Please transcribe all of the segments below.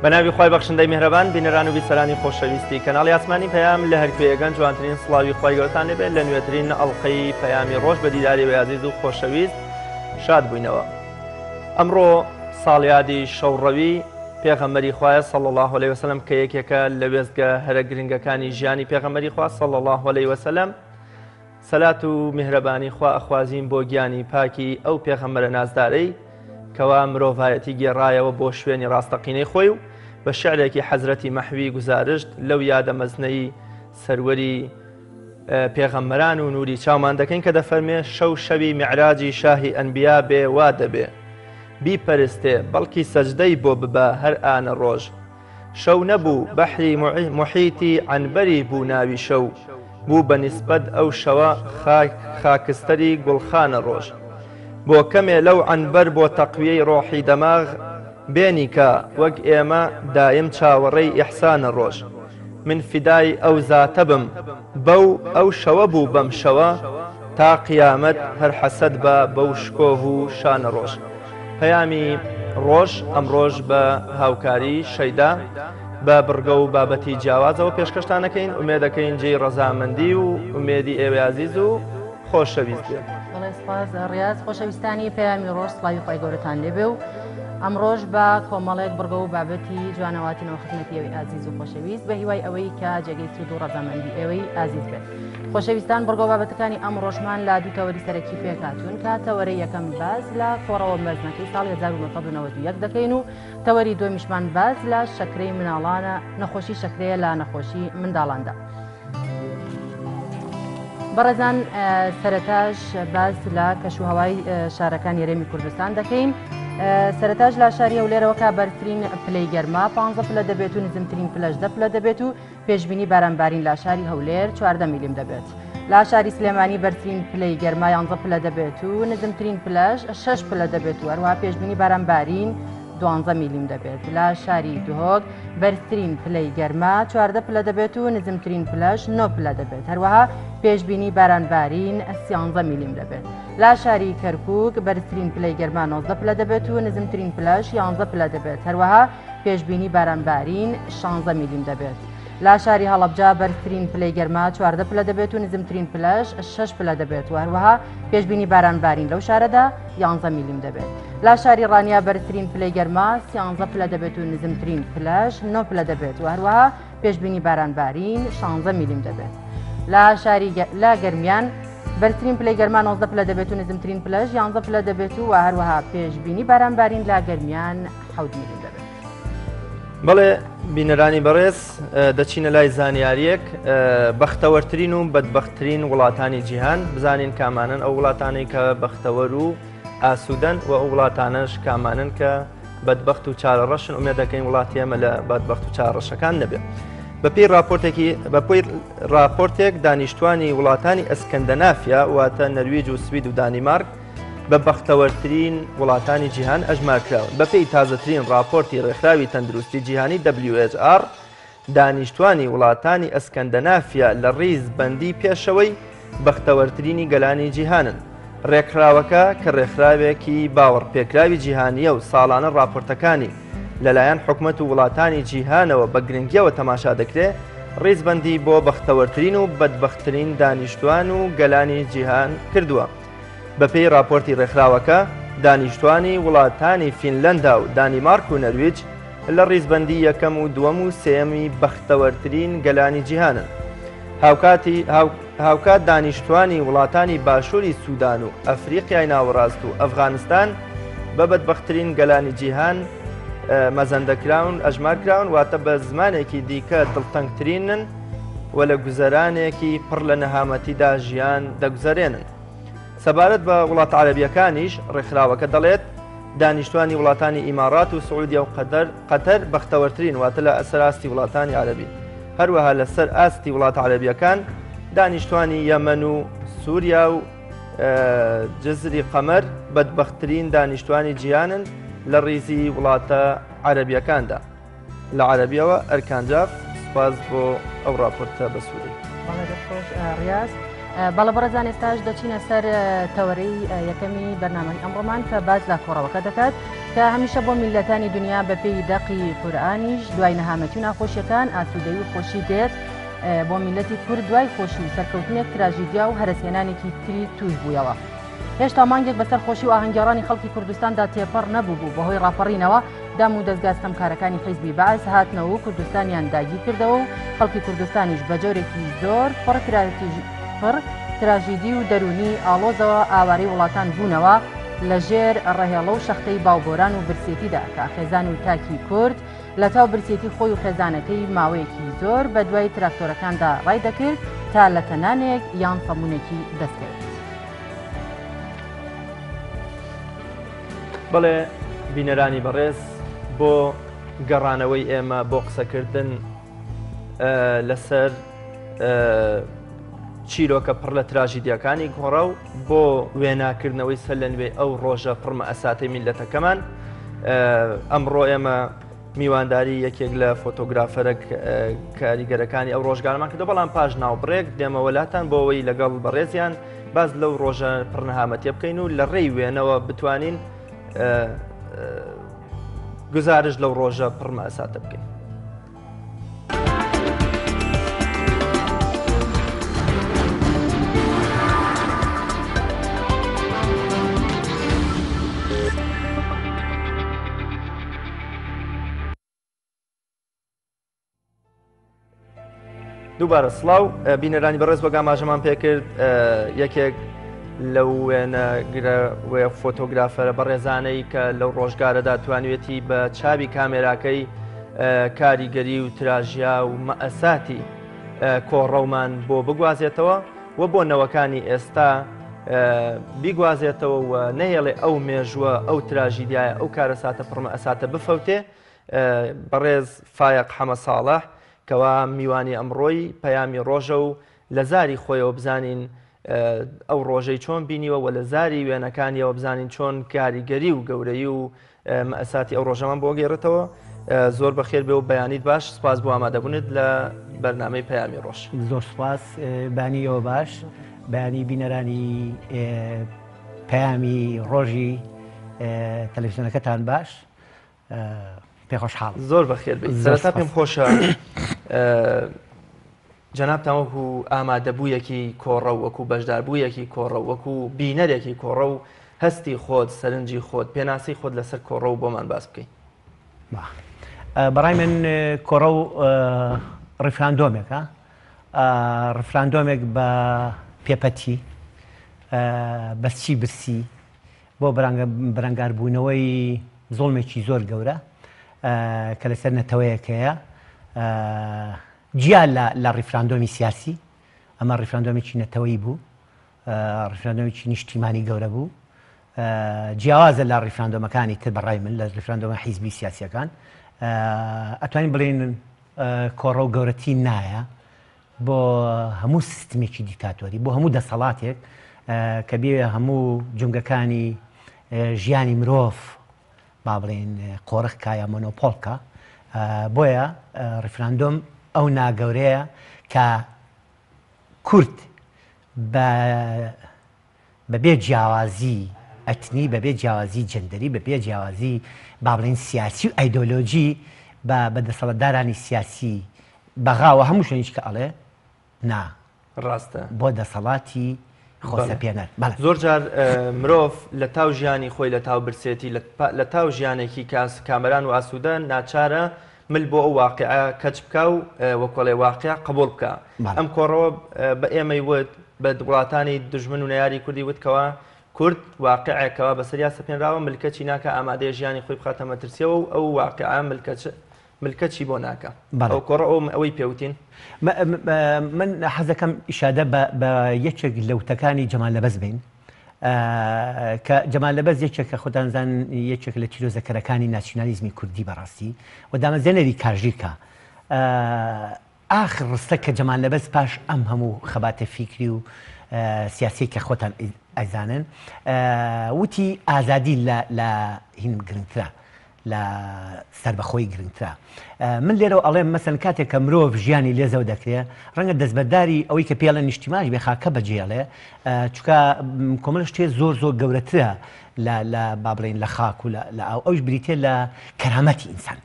بە ناوی خوای بەخشندەی میهرەبان بینەران و بیسەرانی خۆشەویستی کەناڵی ئاسمانی پەیام لە هەرکوێیەکەن جوانترین سڵاوی خوای گەورەتان لێبێت لە نوێترین ئەڵقەی پەیامی ڕۆژ بە دیداری ئێوەی ئازیز و خۆشەویست شاد بووینەوە. ئەمڕۆ ساڵیادی شەوڕەوی پێغەمبەری خوایە صلی الله علیه وسلم کە یەکێکە لە وێستگە هەرە گرنگەکانی ژیانی پێغەمبەری خوا صلی الله علیه وسلم سەلات و میهرەبانی خوا ئەخوازین بۆ گیانی پاکی ئەو پێغەمبەرە نازدارەی کەوا مرۆڤایەتی گێڕایەوە بۆ شوێنی ڕاستەقینەی خۆی و بە شعرێکی حەزرەتی مەحوی گوزارشت لەو یادە مەزنەی سەروەری پێغەمبەران و نوری چاومان دەکەین کە دەفەرمێ شەو شەوی میعراجی شاهی ئەنبیا بێ وا دەبێ بیپەرستێ بەڵکی سەجدەی بۆ ببە هەر ئانە ڕۆژ شەو نەبوو بەحری موحیتی عەنبەری بوو ناوی شەو بوو بە نیسبەت ئەو شەوە خاک خاکستەری گوڵخانە ڕۆژ بۆ کەمێ لەو عەنبەر بۆ تەقویەی ڕۆحی دەماغ بێنی کە وەک ئێمە دایم چاوەڕێی ئیحسانە ڕۆژ من فیدای ئەو زاتە بم بەو ئەو شەوە بوو بەم شەوە تا قیامەت هەر حەسەد بە بەو شکۆه و شانە ڕۆژ. پەیامی ڕۆژ ئەمڕۆژ بە هاوکاری شەیدا بە بڕگە و بابەتی جیاوازەوە پێشکەشتان ئەکەین ئومێدەکەین جێی ڕەزامەندی و ئومێدی ئێوەی ئازیز و خۆشەویست بێت. بەڵێ سپاس ڕیاز خۆشەویستانی پەیامی ڕۆژ سڵاوی خوای گەورەتان لێبێ و ئەمڕۆژ بە کۆمەڵێک بڕگە و بابەتی جوانەواتینەوە خزمەتی ئێوەی ئازیز و خۆشەویست بە هیوای ئەوەی کە جێگەی سوود و ڕەزامەندی ئێوەی ئازیز بێت. خۆشەویستان بڕگە و بابەتەکانی ئەمڕۆشمان لە دوو تەوەری سەرەکی پێکهاتوون کە تەوەرەی یەکەم باس لە کۆڕەوە مەزنەکەی ساڵی 1991 دەکەین و تەوەری دووەمیشمان باس لە شەکرەی مناڵانە نەخۆشی شەکرەیە لە نەخۆشی منداڵاندا. بەڕێزان سەرەتاش باس لە کەشوهەوای شارەکانی هەرێمی کوردستان دەکەین. سەرەتاش لە شاری هەولێرەوە کە بەرزترین پلەی گەرما 15 پلە دەبێت و نزمترین پلەش دە پلە دەبێت و پێشبینی بارانبارین لە شاری هەولێر 14 میلیم دەبێت. لە شاری سلێمانی بەرزترین پلەی گەرما 11 پلە دەبێت و نزمترین پلەش 6 پلە دەبێت و هەروەها پێشبینی بارانبارین دوانزە میلیم دەبێت. لە شاری دهۆک بەرزترین پلەی گەرما 14 پلە دەبێت و نزمترین پلەش 9 پلە دەبێت. هەروەها پێشبینی بارانبارین 13 میلیم دەبێت. لە شاری کەرکوک بەرزترین پلەی گەرما 19 پلە دەبێت و نزمترین پلەش 11 پلە دەبێت. هەروەها پێشبینی بارانبارین 16 میلیم دەبێت. لە شاری هەڵەبجە بەرزترین پلەی گەرما 14 پلە دەبێت و نزمترین پلەش 6 پلە دەبێت و هەروەها پێشبینی بارانبارین لەو شارەدا 11 میلیم دەبێت. لە شاری ڕانیە بەرزترین پلەی گەرما 13 پلە دەبێت و نزمترین پلەش 9 پلە دەبێت و هەروەها پێشبینی بارانبارین 16 میلیم دەبێت. لە شاری لە گەرمیان بەرزترین پلەی گەرما 19 پلە دەبێت و نزمترین پلەش 11 پلە دەبێت و هەروەها پێشبینی بارانبارین لە گەرمیان حەوت میلیم دەبێت. بەڵێ بینەرانی بەڕێز دەچینە لای زانیاریەک بەختەوەرترین و بەدبەختترین وڵاتانی جیهان بزانین کامانن ئەو وڵاتانەی کە بەختەوەر و ئاسوودەن و ئەو وڵاتانەش کامانن کە بەدبەخت و چارەڕەشن ئومێد دەکەین وڵاتی ئێمە لە بەدبەخت و چارەڕەشەکان نەبێت. بەپێی راپۆرتێکی بەپێی راپۆرتێک دانیشتوانی وڵاتانی ئەسکەندەنافیا واتە نەرویج و سوید و دانیمارک بە بەختەوەرترین وڵاتانی جیهان ئەژمارکراون. بەپێی تازەترین ڕاپۆرتی ڕێکخراوی تەندروستی جیهانی WHR، دانیشتوانی وڵاتانی ئەسکەندەنافیا لە ڕیز بەندی پێشەوەی بەختەوەرترینی گەلانی جیهانن. ڕێکخراوەکە کە ڕێکخراوێکی باوەڕپێکراوی جیهانییە و ساڵانە ڕاپۆرتەکانی لەلایەن حکومەت و وڵاتانی جیهانەوە بە گرنگییەوە تەماشا دەکرێ، ڕیزبەندی بۆ بەختەوەرترین و بەدبەختترین دانیشتوان و گەلانی جیهان کردووە. بەپێی ڕاپۆرتی ڕێکخراوەکە، دانیشتوانی وڵاتانی فینلەندا و دانیمارک و نەرویج لە ڕیزبەندی یەکەم و دووەم و سێیەمی بەختەوەرترین گەلانی جیهانن. هاوکاتی هاوکات دانیشتوانی وڵاتانی باشووری سودان و ئەفریقیای ناوەڕاست و ئەفغانستان بە بەدبەختترین گەلانی جیهان مەزەندەکراون ئەژمارکراون واتە بە زمانێکی دیکە دڵتەنگترینن و لە گوزەرانێکی پڕ لە نەهامەتیدا ژیان دەگوزەرێنن. سەبارەت بە وڵاتە عەرەبییەکانیش، ڕێکخراوەکە دەڵێت، دانیشتوانی وڵاتانی ئیماڕات و سعودیە و قەتەر قەتەر بەختەوەرترین واتە لە سەر ئاستی وڵاتانی عەرەبی. هەروەها لە سەر ئاستی وڵاتە عەرەبییەکان دانیشتوانی یەمەن و سوریا و جزری قەمەر بەدبەختترین دانیشتوانی جیهانن لە ڕیزی وڵاتە عەرەبییەکاندا. لە عەرەبیەوە ئەرکان جاف سوپاس بۆ ئەو ڕاپۆرتە بەسوودەی. بەڵێ دەست خۆش ڕیاز. بەڵێ بەڕێزان ئێستاش دەچینە سەر تەوەرەی یەکەمی بەرنامەی ئەمڕۆمان کە باس لە کۆڕەوەکە دەکات. کە هەمیشە بۆ میللەتانی دنیا بە پێی دەقی قورئانیش دوای نەهامەتی و ناخۆشیەکان ئاسوودەیی و خۆشی دێت بۆ میللەتی کورد دوای خۆشی و سەرکەوتنێک تراژیدیا و هەرەسهێنانێکی تری توش بوویەوە. هێشتا مانگێک بەسەر خۆشی و ئاهەنگگێڕانی خەڵکی کوردستاندا تێپەڕ نەبووبوو، بەهۆی ڕاپەڕینەوە دام و دەزگا ستەمکارەکانی حیزبی بەعس هاتنەوە و کوردستانیان داگیرکردەوە و خەڵکی کوردستانیش بە جۆرێکی زۆر پڕ تراژیدی و دەروونی ئاڵۆزەوە ئاوارەی وڵاتان بوونەوە لە ژێر ڕەهێڵە و شەختەی باوبۆران و برسێتیدا کە خێزان و تاکی کورد لە تاو برسێتی خۆی و خێزانەکەی ماوەیەکی زۆر بە دوای تراکتۆرەکاندا ڕای دەکرد تا لەتە نانێک یان سەمونێکی دەستکەوێت. بەڵێ بینەرانی بەڕێز بۆ گەڕانەوەی ئێمە بۆ قسەکردن لەسەر چیرۆکە پڕ لە تراژیدیاکانی گۆڕا و بۆ وێناکردنەوەی سەر لە نوێی ئەو ڕۆژە پڕمە ئەساتەی میلەتەکەمان ئەمڕۆ ئێمە میوانداری یەکێک لە فۆتۆگرافەرە کاریگەرەکانی ئەو ڕۆژگارمان کردو بەڵام پاش ناوبڕێک دێمەوە لاتان بۆ ئەوەی لەگەڵ بەڕێزیان باس لەو ڕۆژە پڕنەهامەتیە بکەین و لە ڕێی وێنەوە بتوانین گزارش لەو ڕۆژە پڕمەساتە بکەین. دووبارە سڵاو بینەرانی بەڕێز وەک ئاماژەمان پێکرد یەکێک لەو وێنەگرە وێ فۆتۆگرافەرە بەڕێزانەی کە لەو ڕۆژگارەدا توانوێتی بە چاوی کامێراکەی کاریگەری و تراژیا و مەئەساتی کۆڕەومان بۆ بگوازێتەوە و بۆ نەوەکانی ئێستا بیگوازێتەوە و نەهێڵێ ئەو مێژووە ئەو تراژیدیایە ئەو کارەساتە پڕمەئەساتە بفەوتێ بەڕێز فایەق حەمە ساڵح کەوا میوانی ئەمڕۆی پەیامی ڕۆژە و لە زاری خۆیەوە بزانین ئەو ڕۆژەی چۆن بینیوە و لە زاری وێنەکانیەوە بزانین چۆن کاریگەری و گەورەی و مەئساتی ئەو ڕۆژەمان بۆ گێڕێتەوە زۆر بەخێر بێ و بەیانیت باش سپاس بۆ ئامادەبوونت لە بەرنامەی پەیامی ڕۆژ. زۆر سپاس بانی ئێوە باش بەیانی بینەرانی پەیامی ڕۆژی تەلەفزیۆنەکەتان باش. پێ خۆشحاڵم. زۆر بەخێر بێیت. سەرەتا پێم خۆشە جەنابتان وەکو ئامادەبوویەکی کۆڕە و وەکو بەشداربوویەکی کۆڕە و وەکو بینەرێکی کۆڕە و هەستی خۆت، سەرنجی خۆت، پێناسەی خۆت لەسەر کۆڕە و بۆمان باس بکەی. بەڕای من کۆڕە و ڕیفراندۆمێکە، ڕیفراندۆمێک بە پێپەتی، بەسچی برسی، بۆ بەرەنگاربوونەوەی زوڵمێکی زۆر گەورە کە لەسەر نەتەوەیەک هەیە جیا لە ڕیفراندۆمی سیاسی ئەمە ڕیفراندۆمێکی نەتەوەیی بوو ڕیفراندۆمێکی نیشتیمانی گەورە بوو جیاوازە لە ڕیفراندۆمەکانی تر بەڕای من لە ڕیفراندۆمە حیزبی سیاسیەکان ئەتوانین بڵێن کۆڕە و گەورەترین نایە بۆ هەموو سیستمێکی دیکتاتۆری، بۆ هەموو دەسەڵاتێک کە بێ هەموو جومگەکانی ژیانی مرۆڤ با بڵێین قۆرخ کا یا مۆنۆپۆڵ کا. بۆیە ڕیفراندۆم ئەو ناگەورەیە کە کورد بە بەبێ جیاوازی ئەتنی، بەبێ جیاوازی جێندەری، بەبێ جیاوازی با بڵێین سیاسی و ئایدۆلۆژی بە بە دەسەڵاتدارانی سیاسی بەغا و هەموو شوێنیش کە ئەڵێ نا ڕاستە. بۆ دەسەڵاتی خۆسەپێنەر. بەڵێ. زۆر جار مرۆڤ لە تاو ژیانی خۆی لە تاو برسێتی لە تاو ژیانێکی کامەران و ئاسوودە ناچارە مل بۆ ئەو واقیعە کەچ بکا و وەکۆڵێ واقیع قبوڵ بکا. ئەم کۆڕەوە بە ئێمەی وت، بە وڵاتانی دوژمن و نەیاری کوردی وت کەوا کورد واقیعێک کەوا بەسەریا سەپێنراوە ملکەچی ناکا ئامادەیە ژیانی خۆی بخاتە مەترسیەوە و ئەو واقیعە ملکەچ ملکەچی بۆ ناکا. ئەو کۆڕە ئەو ئەوەی پێ وتین. من حەز دەکەم ئیشادە بە یەکێک لە وتەکانی جەمال نەبەز بین. کە جەمال نەبەز یەکێکە خۆتان زان یەکێک لە تیرۆزەکەرەکانی ناسیونالیزمی کوردی بەڕاستی و دامەزرێنەری کاژیرکە ئاخر ڕستە کە جەمال نەبەز پاش ئەم هەموو خەباتە فیکری و سیاسی کە خۆتان ئەزانن وتی ئازادی لە هین گرنگترە. لە سەربەخۆی گرنگترە. من لێرەوە ئەڵێم مەسەن کاتێک کە مرۆڤ ژیانی لێ زەوت دەکرێ ڕەنگە دەستبەرداری ئەوەی کە پێڵێن نیشتیمانش بێ خاکە بەجێڵێ چونکە کۆمەڵە شتێ زۆر زۆر گەورەترە لە لە با بڵێین لە خاک و لە ئاو ئەوش بریتە لە کەرامەتی ئینسان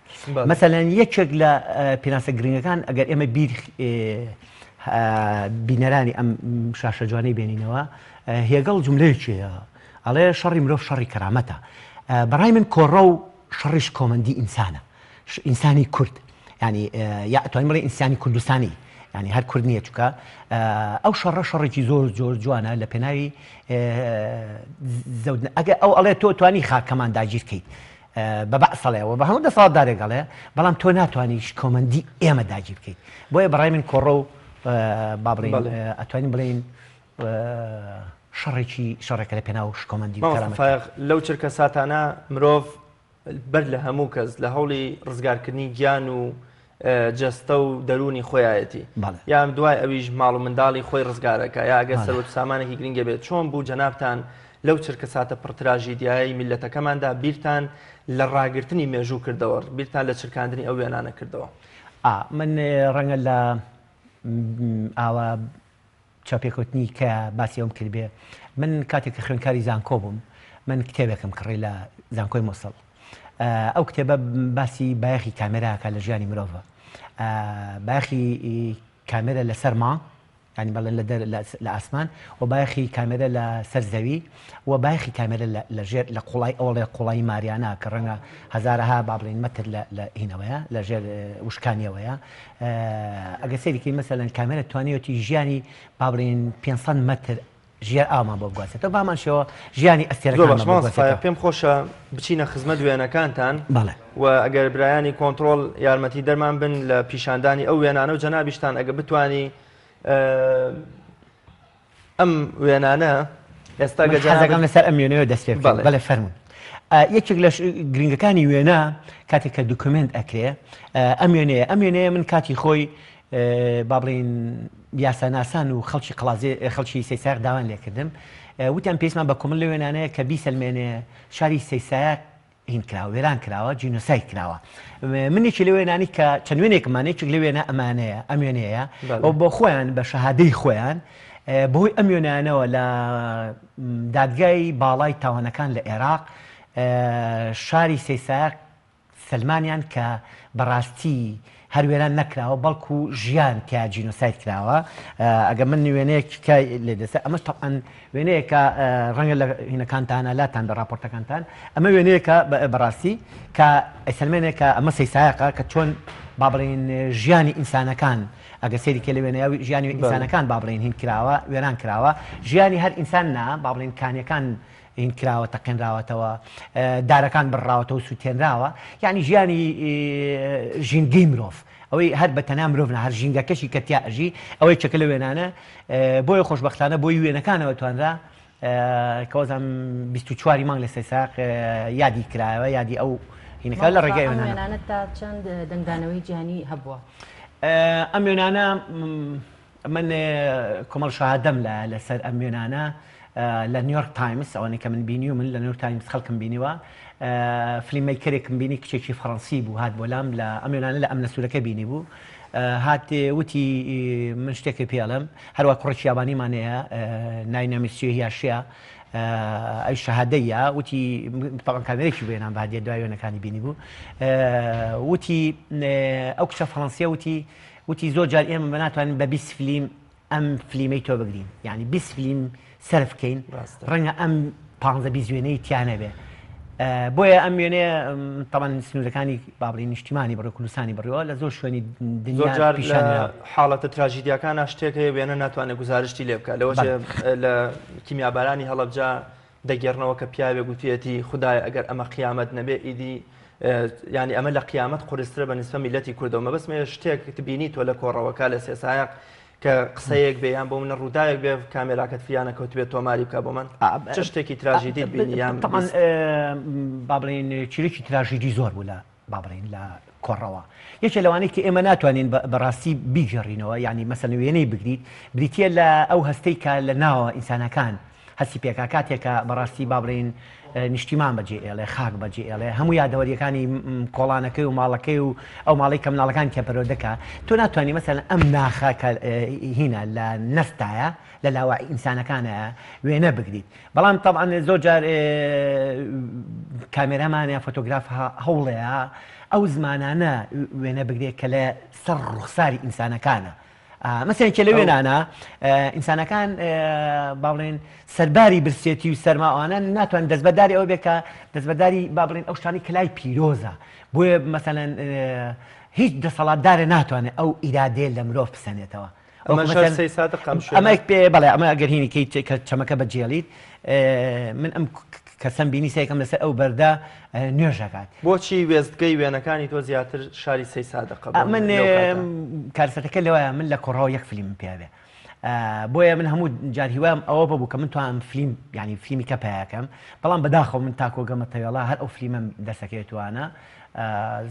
مەسەلەن یەکێک لە پێناسە گرنگەکان ئەگەر ئێمە بیر بینەرانی ئەم شاشە جوانەی بێنینەوە هێگەڵ جملەیەکی هەیە ئەڵێ شەڕی مرۆڤ شەڕی کەرامەتە بەڕای من کۆڕە و شەڕی شکۆمەندی ئینسانە ئینسانی کورد ینی یا ئەتوانین بڵێ ئینسانی کوردستانی ینی هەر کورد نییە چکە ئەو شەڕە شەڕێکی زۆر زۆر جوانە لە پێناوی زەودن ئەگە ئەو ئەڵێ تۆ توانی خاکەمان داگیرکەیت بە بەعسەڵێەوە بە هەموو دەسەڵاتدارێک ئەڵێ بەڵام تۆ ناتوانانی شکۆمەندی ئێمە داگیر بکەیت بۆیە بەڕای من کۆڕە و با بڵێین ئەتوانین بڵێین شەڕێکی شەڕێکە لە پێناو شکۆمەندی و کەرامەت. فایەق، لەو چرکە ساتانە مرۆڤ بەر لە هەموو کەس لە هەوڵی ڕزگارکردنی گیان و جەستە و دەروونی خۆیایەتی یان دوای ئەویش ماڵ و منداڵی خۆی ڕزگارەکە یا ئەگەر سەروەت و سامانێکی گرنگە بێت چۆن بوو جەنابتان لەو چرکە ساتە پڕ تراژیدیایەی میللەتەکەماندا بیرتان لە ڕاگرتنی مێژوو کردەوە بیرتان لە چرکاندنی ئەو وێنانە کردەوە؟ من ڕەنگە لە ئاوا چاوپێکەوتنی کە باسی ئەوم کردبێ من کاتێک کە خوێندکاری زانکۆ بووم من کتێبێکم کڕی لە زانکۆی مۆسڵ ئەو کتێبە باسی بایەخی کامێراکە لە ژیانی مرۆڤە بایەخی کامێرە لەسەر مانگ ینی بەڵێن لە دەر لە ئاسمان و بایەخی کامێرە لە سەر زەوی و بایەخی کامێرە لە ژێر لە قوڵای ئەوڵێ قوڵایی ماریانا کە ڕەنگە هەزارەها با بڵێین مەتر لە هینەوەیە لە ژێر وشکانیەوەیە ئەگەر سەیری کەین مەسەلەن کامێرە توانیوەتی ژیانی با بڵێین 500 مەتر ژێر ئاومان بۆ بگوازێتەوە بامان شێوە ژیانی ئەستێرەکانمان بۆ بگوازێتەوە. پێم خۆشە بچینە خزمەت وێنەکانتان بەڵێ و ئەگەر برایانی کۆنتڕۆڵ یارمەتی دەرمان بن لە پیشاندانی ئەو وێنانە و جەنابیشتان ئەگە بتانی ئەم وێنانە ئێستا گە حەزەکەم لەسەر ئەم وێنەیە دەست پێ بکەم. بەڵێ فەرموون. یەکێک لە گرنگەکانی وێنە کاتێک کە document ئەکرێ ئەم وێنەیە ئەم وێنەیە من کاتی خۆی با بڵین یاساناسان و خەڵکی قەڵازێ خەڵکی سەیسایق داوان لێکردم وتیان پێویستمان بە کۆمەڵ لە وێنانەیە کە بیسەلمێنێ شاری سەیسایق هین کراوە وێران کراوە جینۆساید کراوە من یەکی لە وێنانی کە چەند وێنێکمان یەکێک لە وێنە ئەمانەیە ئەم وێنەیە و بۆ خۆیان بە شەهادەی خۆیان بەهۆی ئەم وێنانەوە لە دادگای باڵای تاوانەکان لە عێراق شاری سەیسایق سەلمانیان کە بەڕاستی هەر وێران نەکراوە بەڵکو ژیان تیا جینۆساید کراوە ئەگەر من وێنەیەک کە لێ دەسە ئەمەش تەبعەن وێنەیەکە ڕەنگە لە هینەکانتانە لاتان بە ڕاپۆرتەکانتان ئەمە وێنەیەکە بەڕاستی کە ئەیسەلمێنێ کە ئەمە سەیسایەقە کە چۆن با بڵێین ژیانی ئینسانەکان ئەگەر سەیری کە لە وێنەیە ژیانی ئینسانەکان با بڵێین هین کراوە وێران کراوە ژیانی هەر ئینسان نا با بڵێین کانیەکان هین کراوە تەقێنراوەتەوە دارەکان بڕاوەتەوە سووتێنراوە یعنی ژیانی ژینگەی مرۆڤ ئەوەی هەر بە تەنها مرۆڤ نا هەر ژینگەکەشی کە تیا ئەژی ئەوەی چەکە لە وێنانە بۆیە خۆشبەختانە بۆی وێنەکانەوە توانرا کەوەزان 24 مانگ لە سەیساق یادی کرایەوە یادی ئەو هینەکە لە ڕێگای وێنانە تا چەند دەنگدانەوەی جیهانی هەبووە ئەم وێنانە من کۆمەڵ شەهادەم لە لەسەر ئەم وێنانە لە نیویۆرک تایمز ئەوانەی کە من بینیومن لە نیویۆرک تایمز خەڵکم بینیوە film maker ێکم بینی کچێکی فەڕەنسی بوو هات بۆ لام لە ئەم وێنانە لە ئەمنە سوورەکە بینی بوو هات وتی من شتێکی پێڵم هەروە کوڕێکی یابانیمان هەیە ناوی نامیسیۆ هیاشیە ئەی شەهادەیە وتی تاوان کامێرێکی بێنان بە هەدیە دوای وێنەکانی بینی بوو وتی ئەو کچە فەڕەنسیە وتی وتی زۆر جار ئێمە بە ناتوانین بە 20 فلیم ئەم فلیمەی تۆ بگرین یعنی 20 فلیم سەرف بکەین ڕەنگە ئەم پانزە 20 وێنەی تیا نەبێ بۆیە ئەم وێنەیە تەبعەن سنوورەکانی با بڵێین نیشتیمانی بڕی کوردستانی بڕیوە لە زۆر شوێنی دنیا جار حاڵەتە تراژیدیاکانە شتێک هەیە وێنە ناتوانێت گوزارشتی لێ بکات لەوە لە کیمیابارانی هەڵەبجە دەگێڕنەوە کە پیاوێک گوتویەتی خودایە ئەگەر ئەمە قیامەت نەبێ ئیدی یانی ئەمە لە قیامەت قورسترە بە نیسبە میلەتی کوردەوە مەبەستم ئەوەیە شتێک بینی تۆ لە کۆڕەوەکە لە سێسایەق کە قسەیەک بێ یان بۆ منە ڕووداوێک بێ کامێراکەت فریا نەکەوتبێت تۆماری بکە بۆ من چ شتێکی تراژیدیت بینی یان طبعا با بڵێین چیرۆکی تراژیدی زۆر بوو لە با بڵێین لە کۆڕەوە یەکێ لەوانەی کە ئێمە ناتوانین بەڕاستی بیگێڕینەوە یعنی مەسەلەن وێنەی بگریت بریتە لە ئەو هەستەی کە لە ناوە ئینسانەکان. هەستی پێکا کاتێک کە بەڕاستی با بڵێین نیشتیمان بەجێ ئێڵێ خاک بەجێ ئێڵێ هەموو یادەوەریەکانی کۆڵانەکەی و ماڵەکەی و ئەو ماڵی کە مناڵەکان تێ پەرۆدەکە تۆ ناتوانانی مەسەن ئەم ناخە کە هینە لە نەستایە لە لاوعی ئینسانەکانە وێنە بگریت بەڵام تەبعەن زۆر جار کامێرامان یا فۆتۆگراف هەوڵەیە ئەو زمانانە وێنە بگرێت کە لە سەر ڕوخساری ئینسانەکانە مەسەن کە لە وێنانە ئینسانەکان با بڵێن سەرباری برسێتی و سەرماوانە ناتوان دەستبەرداری ئەوە بێت کە دەستبەرداری با بڵێن ئەو شتانی کلای پیرۆزە بۆیە مەسەلەن هیچ دەسەڵاتدارە ناتوانێت ئەو ئیرادەیە لە مرۆڤ بسەنێتەوە ئەمە پێ بەڵێ ئەمە ئەگەر هینی کەیت کە چەمەکە بەجێڵیت من ئەم کەسەم بینی سەیەکەم لەسەر ئەو بەردە نوێژەکات. بۆچی وێستگەی وێنەکانی تۆ زیاتر شاری سەی سادقە بۆ من کارسەتەکە لەوایە من لە کۆڕەوە یەک فلیمم پێ بێ بۆیە من هەموو جار هیوام ئەوە ببوو کە من توانم فلیم ینی فلیمی کە پیاکەم بەڵام بەداخەوە من تاکۆگەمە تەوێڵا هەر ئەو فلیمم دەسەکەوێتوانە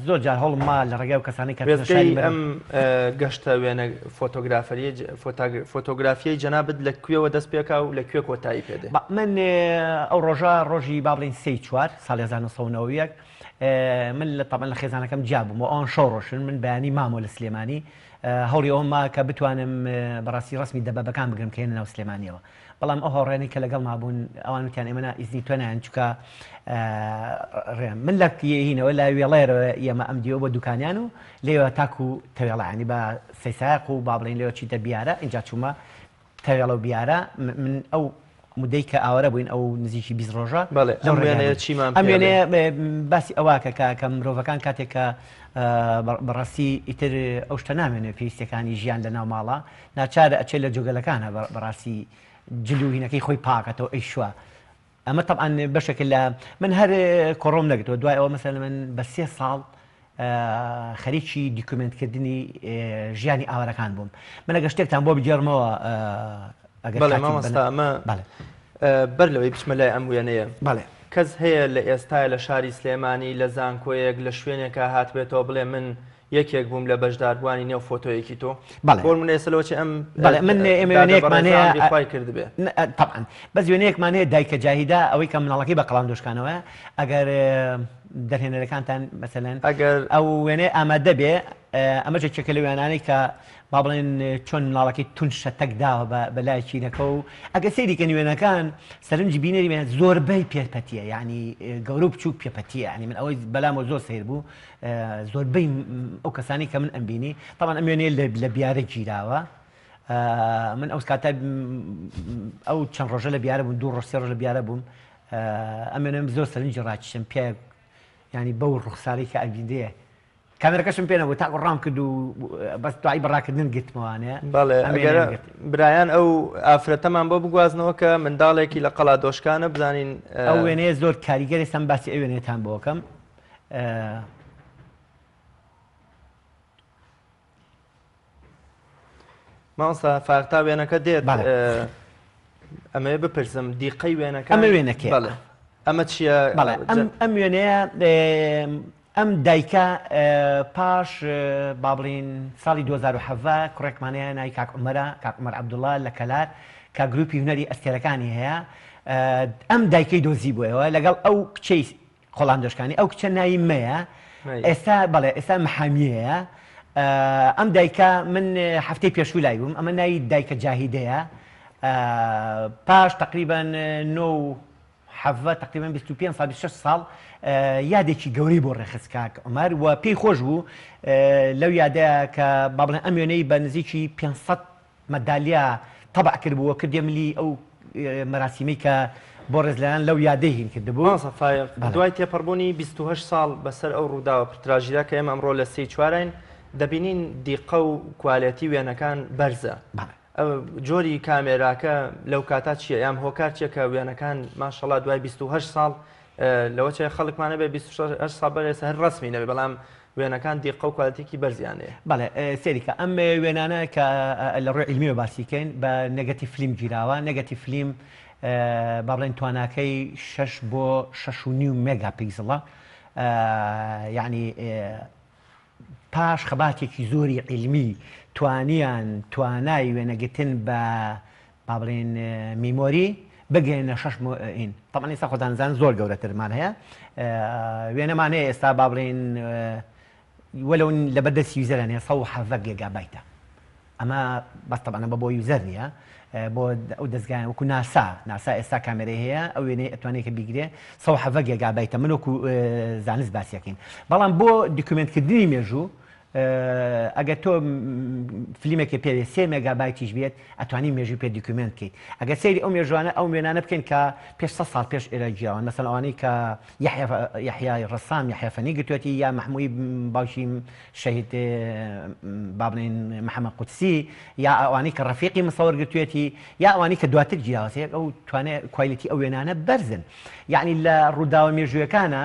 زۆر جار هەوڵم ما لە ڕێگای و کەسانی کە وێستگەی ئەم گەشتە وێنە فۆتۆگرافەریە فۆتۆگرافیەی جەنابت لە کوێوە دەست پێکا و لە کوێ کۆتایی پێ دێ؟ من ئەو ڕۆژە ڕۆژی با بڵێین سێی چوار ساڵی 1991 من لە تەبعەن لە خێزانەکەم جیا بووم و ئەوان شەو ڕۆشن من بەیانی مامەوە لە سلێمانی هەوڵی ئەوەم ما کە بتوانم بەڕاستی ڕەسمی دەبەبەکان بگرم کە هێنە ناو سلێمانیەوە بەڵام ئەو هاوڕێیانەی کە لەگەڵما بوون ئەوان وتیان ئێمە نا ئیزنی تۆ نایەن چونکە ڕێم من لە هینەوە لە وێڵێرەوە ئێمە ئەم دیوە بۆ دوکانیان و لێوە تاکو تەوێڵە ینی بە سەیسایق و با بڵێین لێوە چیتە بیارە اینجا چوومە تەوێڵە و بیارە من ئەو مدەی کە ئاوارە بووین ئەو نزیکی 20 ڕۆژە بەڵێ لەو وێنەیە چیمان ئەم وێنەیە باسی ئەوە کە کە مرۆڤەکان کاتێک کە بەڕاستی ئیتر ئەو شتە نامێنێ پێویستەکانی ژیان لە ناو ماڵە ناچارە ئەچێ لە جۆگەلەکانە بەڕاستی جل و هینەکەی خۆی پاکەتەوە ئەیشوا ئەمە تەبعەن بەشێکە لە من هەر کۆڕۆم نەگرتەوە دوای ئەوە مەسەلەن من بە سێ ساڵ خەریکی دیکومنتکردنی ژیانی ئاوارەکان بووم من ئەگەر شتێکتان بۆ بگێڕمەوە ئەگەر بەڵێ مامۆستا ئەمە بەڵێ بەر لەوەی بچمە لای ئەم وێنەیە بەڵێ کەس هەیە لە ئێستای لە شاری سلێمانی لە زانکۆیەک لە شوێنێکا هاتبێتەوە بڵێ من یەکێک بووم لە بەشداربووانی نێو فۆتۆیەکی تۆ. بەڵێ. بۆ نموونە ئێستا لەوەچێ ئەم بەڵێ من ئێمە دادە وێنەیەکمان بەڕێزە هەیە ئەمری خوای کردبێ. تەبعەن بەس وێنەیەکمان هەیە دایکە جاهیدە ئەوەی کە مناڵەکەی بە قەڵان دۆشکانەوەیە ئەگەر دەرهێنەرەکانتان مەسەلەن ئەگەر ئەو وێنەیە ئامادە بێ ئەمەش یەکێکە لە وێنانەی کە با بڵێن چۆن مناڵەکەی توند شەتەک داوە بە بە لای چینەکە و ئەگەر سەیری کەن وێنەکان سەرنجی بینەری وێنە زۆربەی پێپەتیە یعنی گەورە و بچووک پێپەتیە یعنی من ئەوەی بەلامەوە زۆر سەیر بوو زۆربەی ئەو کەسانی کە من ئەمبینی تاوان ئەم وێنەیە لە بیارە گیراوە من ئەو کاتە ئەو چەند ڕۆژە لە بیارە بوون دوو ڕۆژ سێ ڕۆژ لە بیارە بووم ئەم وێنەم زۆر سەرنجی ڕاکیشم پیاوێک ینی بەو ڕوخساری کە ئەبیندێ کامێرەکەشم پێ نەبوو تاکو ڕام کرد و بەس دوایی بەڕاکردن گرتمەوانێ بەڵێ ئەگەر برایان ئەو ئافرەتەمان بۆ بگوازنەوە کە منداڵێکی لە قەڵا دۆشکانە بزانین ئەو وێنەیە زۆر کاریگەری سەم باسی ئەو وێنەیەتان بۆکەم مامۆستا فارتا وێنەکە دێت ئەمەوێ بپرسم دیقەی وێنەکە ئەمە وێنەکە بەڵێ ئەمە چییە؟ بەڵێ ئەم وێنەیە ئەم دایکە پاش با بڵین ساڵی 2017 کوڕێکمان هەیە ناوی کاک عومەرە کاک عومەر عەبدوڵڵا لە کەلار کە گروپی هونەری ئەستێرەکانی هەیە ئەم دایکەی دۆزی بووەوە لەگەڵ ئەو کچەی قۆڵان دۆشکانی ئەو کچە ناوی مەیە ئێستا بەڵێ ئێستا محامیەیە ئەم دایکە من هەفتەی پێشوو لای بووم ئەمە ناوی دایکە جاهیدەیە پاش تقریبا نۆ حەڤە تقریبا 25 سال 26 ساڵ یادێکی گەورەی بۆ ڕێخست کاک عمر و پێی خۆش بوو لەو یادەیە کە با بڵێن ئەم وێنەی بە نزیکی 500 مەدالیا تەبع کردبوو و کردیە ملی ئەو مەراسیمەی کە بۆ ڕێزلێنان لەو یادەی هین کردبوو. مامۆستا فایەق، بەڵێ. دوای تێپەڕبوونی 28 ساڵ بەسەر ئەو ڕووداوە پڕ تراژیدا کە ئێمە ئەمڕۆ لە سێی چواراین، دەبینین دیقە و کوالێتی وێنەکان بەرزە. بەڵێ. جۆری کامێراکە لەو کاتە چییە یان هۆکار چییە کە وێنەکان ماشەڵا دوای 28 ساڵ لەوە چێ خەڵکمان نەبێ 28 ساڵ بەر ئێستا هەر ڕەسمی نەبێ بەڵام وێنەکان دیقە و کوالێتیکی بەرزیان هەیە. بەڵێ سەیری کە ئەم وێنانە کە لە ڕووی عیلمیەوە باسی کەین بە negative فلیم گیراوە negative فلیم با بڵێن تواناکەی شەش بۆ شەش و نیو مێگا پیکسڵە یعنی پاش خەباتێکی زۆری عیلمی توانیان توانای وێنەگرتن بە با بڵێین memory. بگەیەنە 6 این. تەبعەن ئێستا خۆتان زان زۆر گەورەترمان هەیە، وێنەمان هەیە ئێستا با بڵێین وەلو لەبەر دەستی user ان هەیە 117 گێگابایتە. ئەمە بەس تەبعەن ئەمە بۆ user نییە، بۆ ئەو دەستگایان وەکو ناسا، ناسا ئێستا کامێرەی هەیە ئەو وێنەی ئەتوانێت کە بیگرێ 117 گێگابایتە. من وەکو زانست باسیەکەین، بەڵام بۆ document کردنی مێژوو ئەگەر تۆ فلیمێکی پێ 3 مێگابایتیش بێت ئەتوانی مێژوو پێ document بکەیت. ئەگەر سەیری ئەو مێژوانە ئەو وێنانە بکەین کە پێش 100 ساڵ پێش ئێرە گیاوان، مەسەن ئەوانەی کە یەحیای ڕەسام یەحیا فەنی گرتوێتی، یا مەحموی باوکی شەهید با بڵێین محەممەد قودسی، یا ئەوانەی کە ڕەفیقی مصور گرتوێتی، یا ئەوانەی کە دواتر گیراوەتە، یەک ئەو توانێت quality ئەو وێنانە بەرزن. یعنی لە ڕووداوە مێژوویەکانە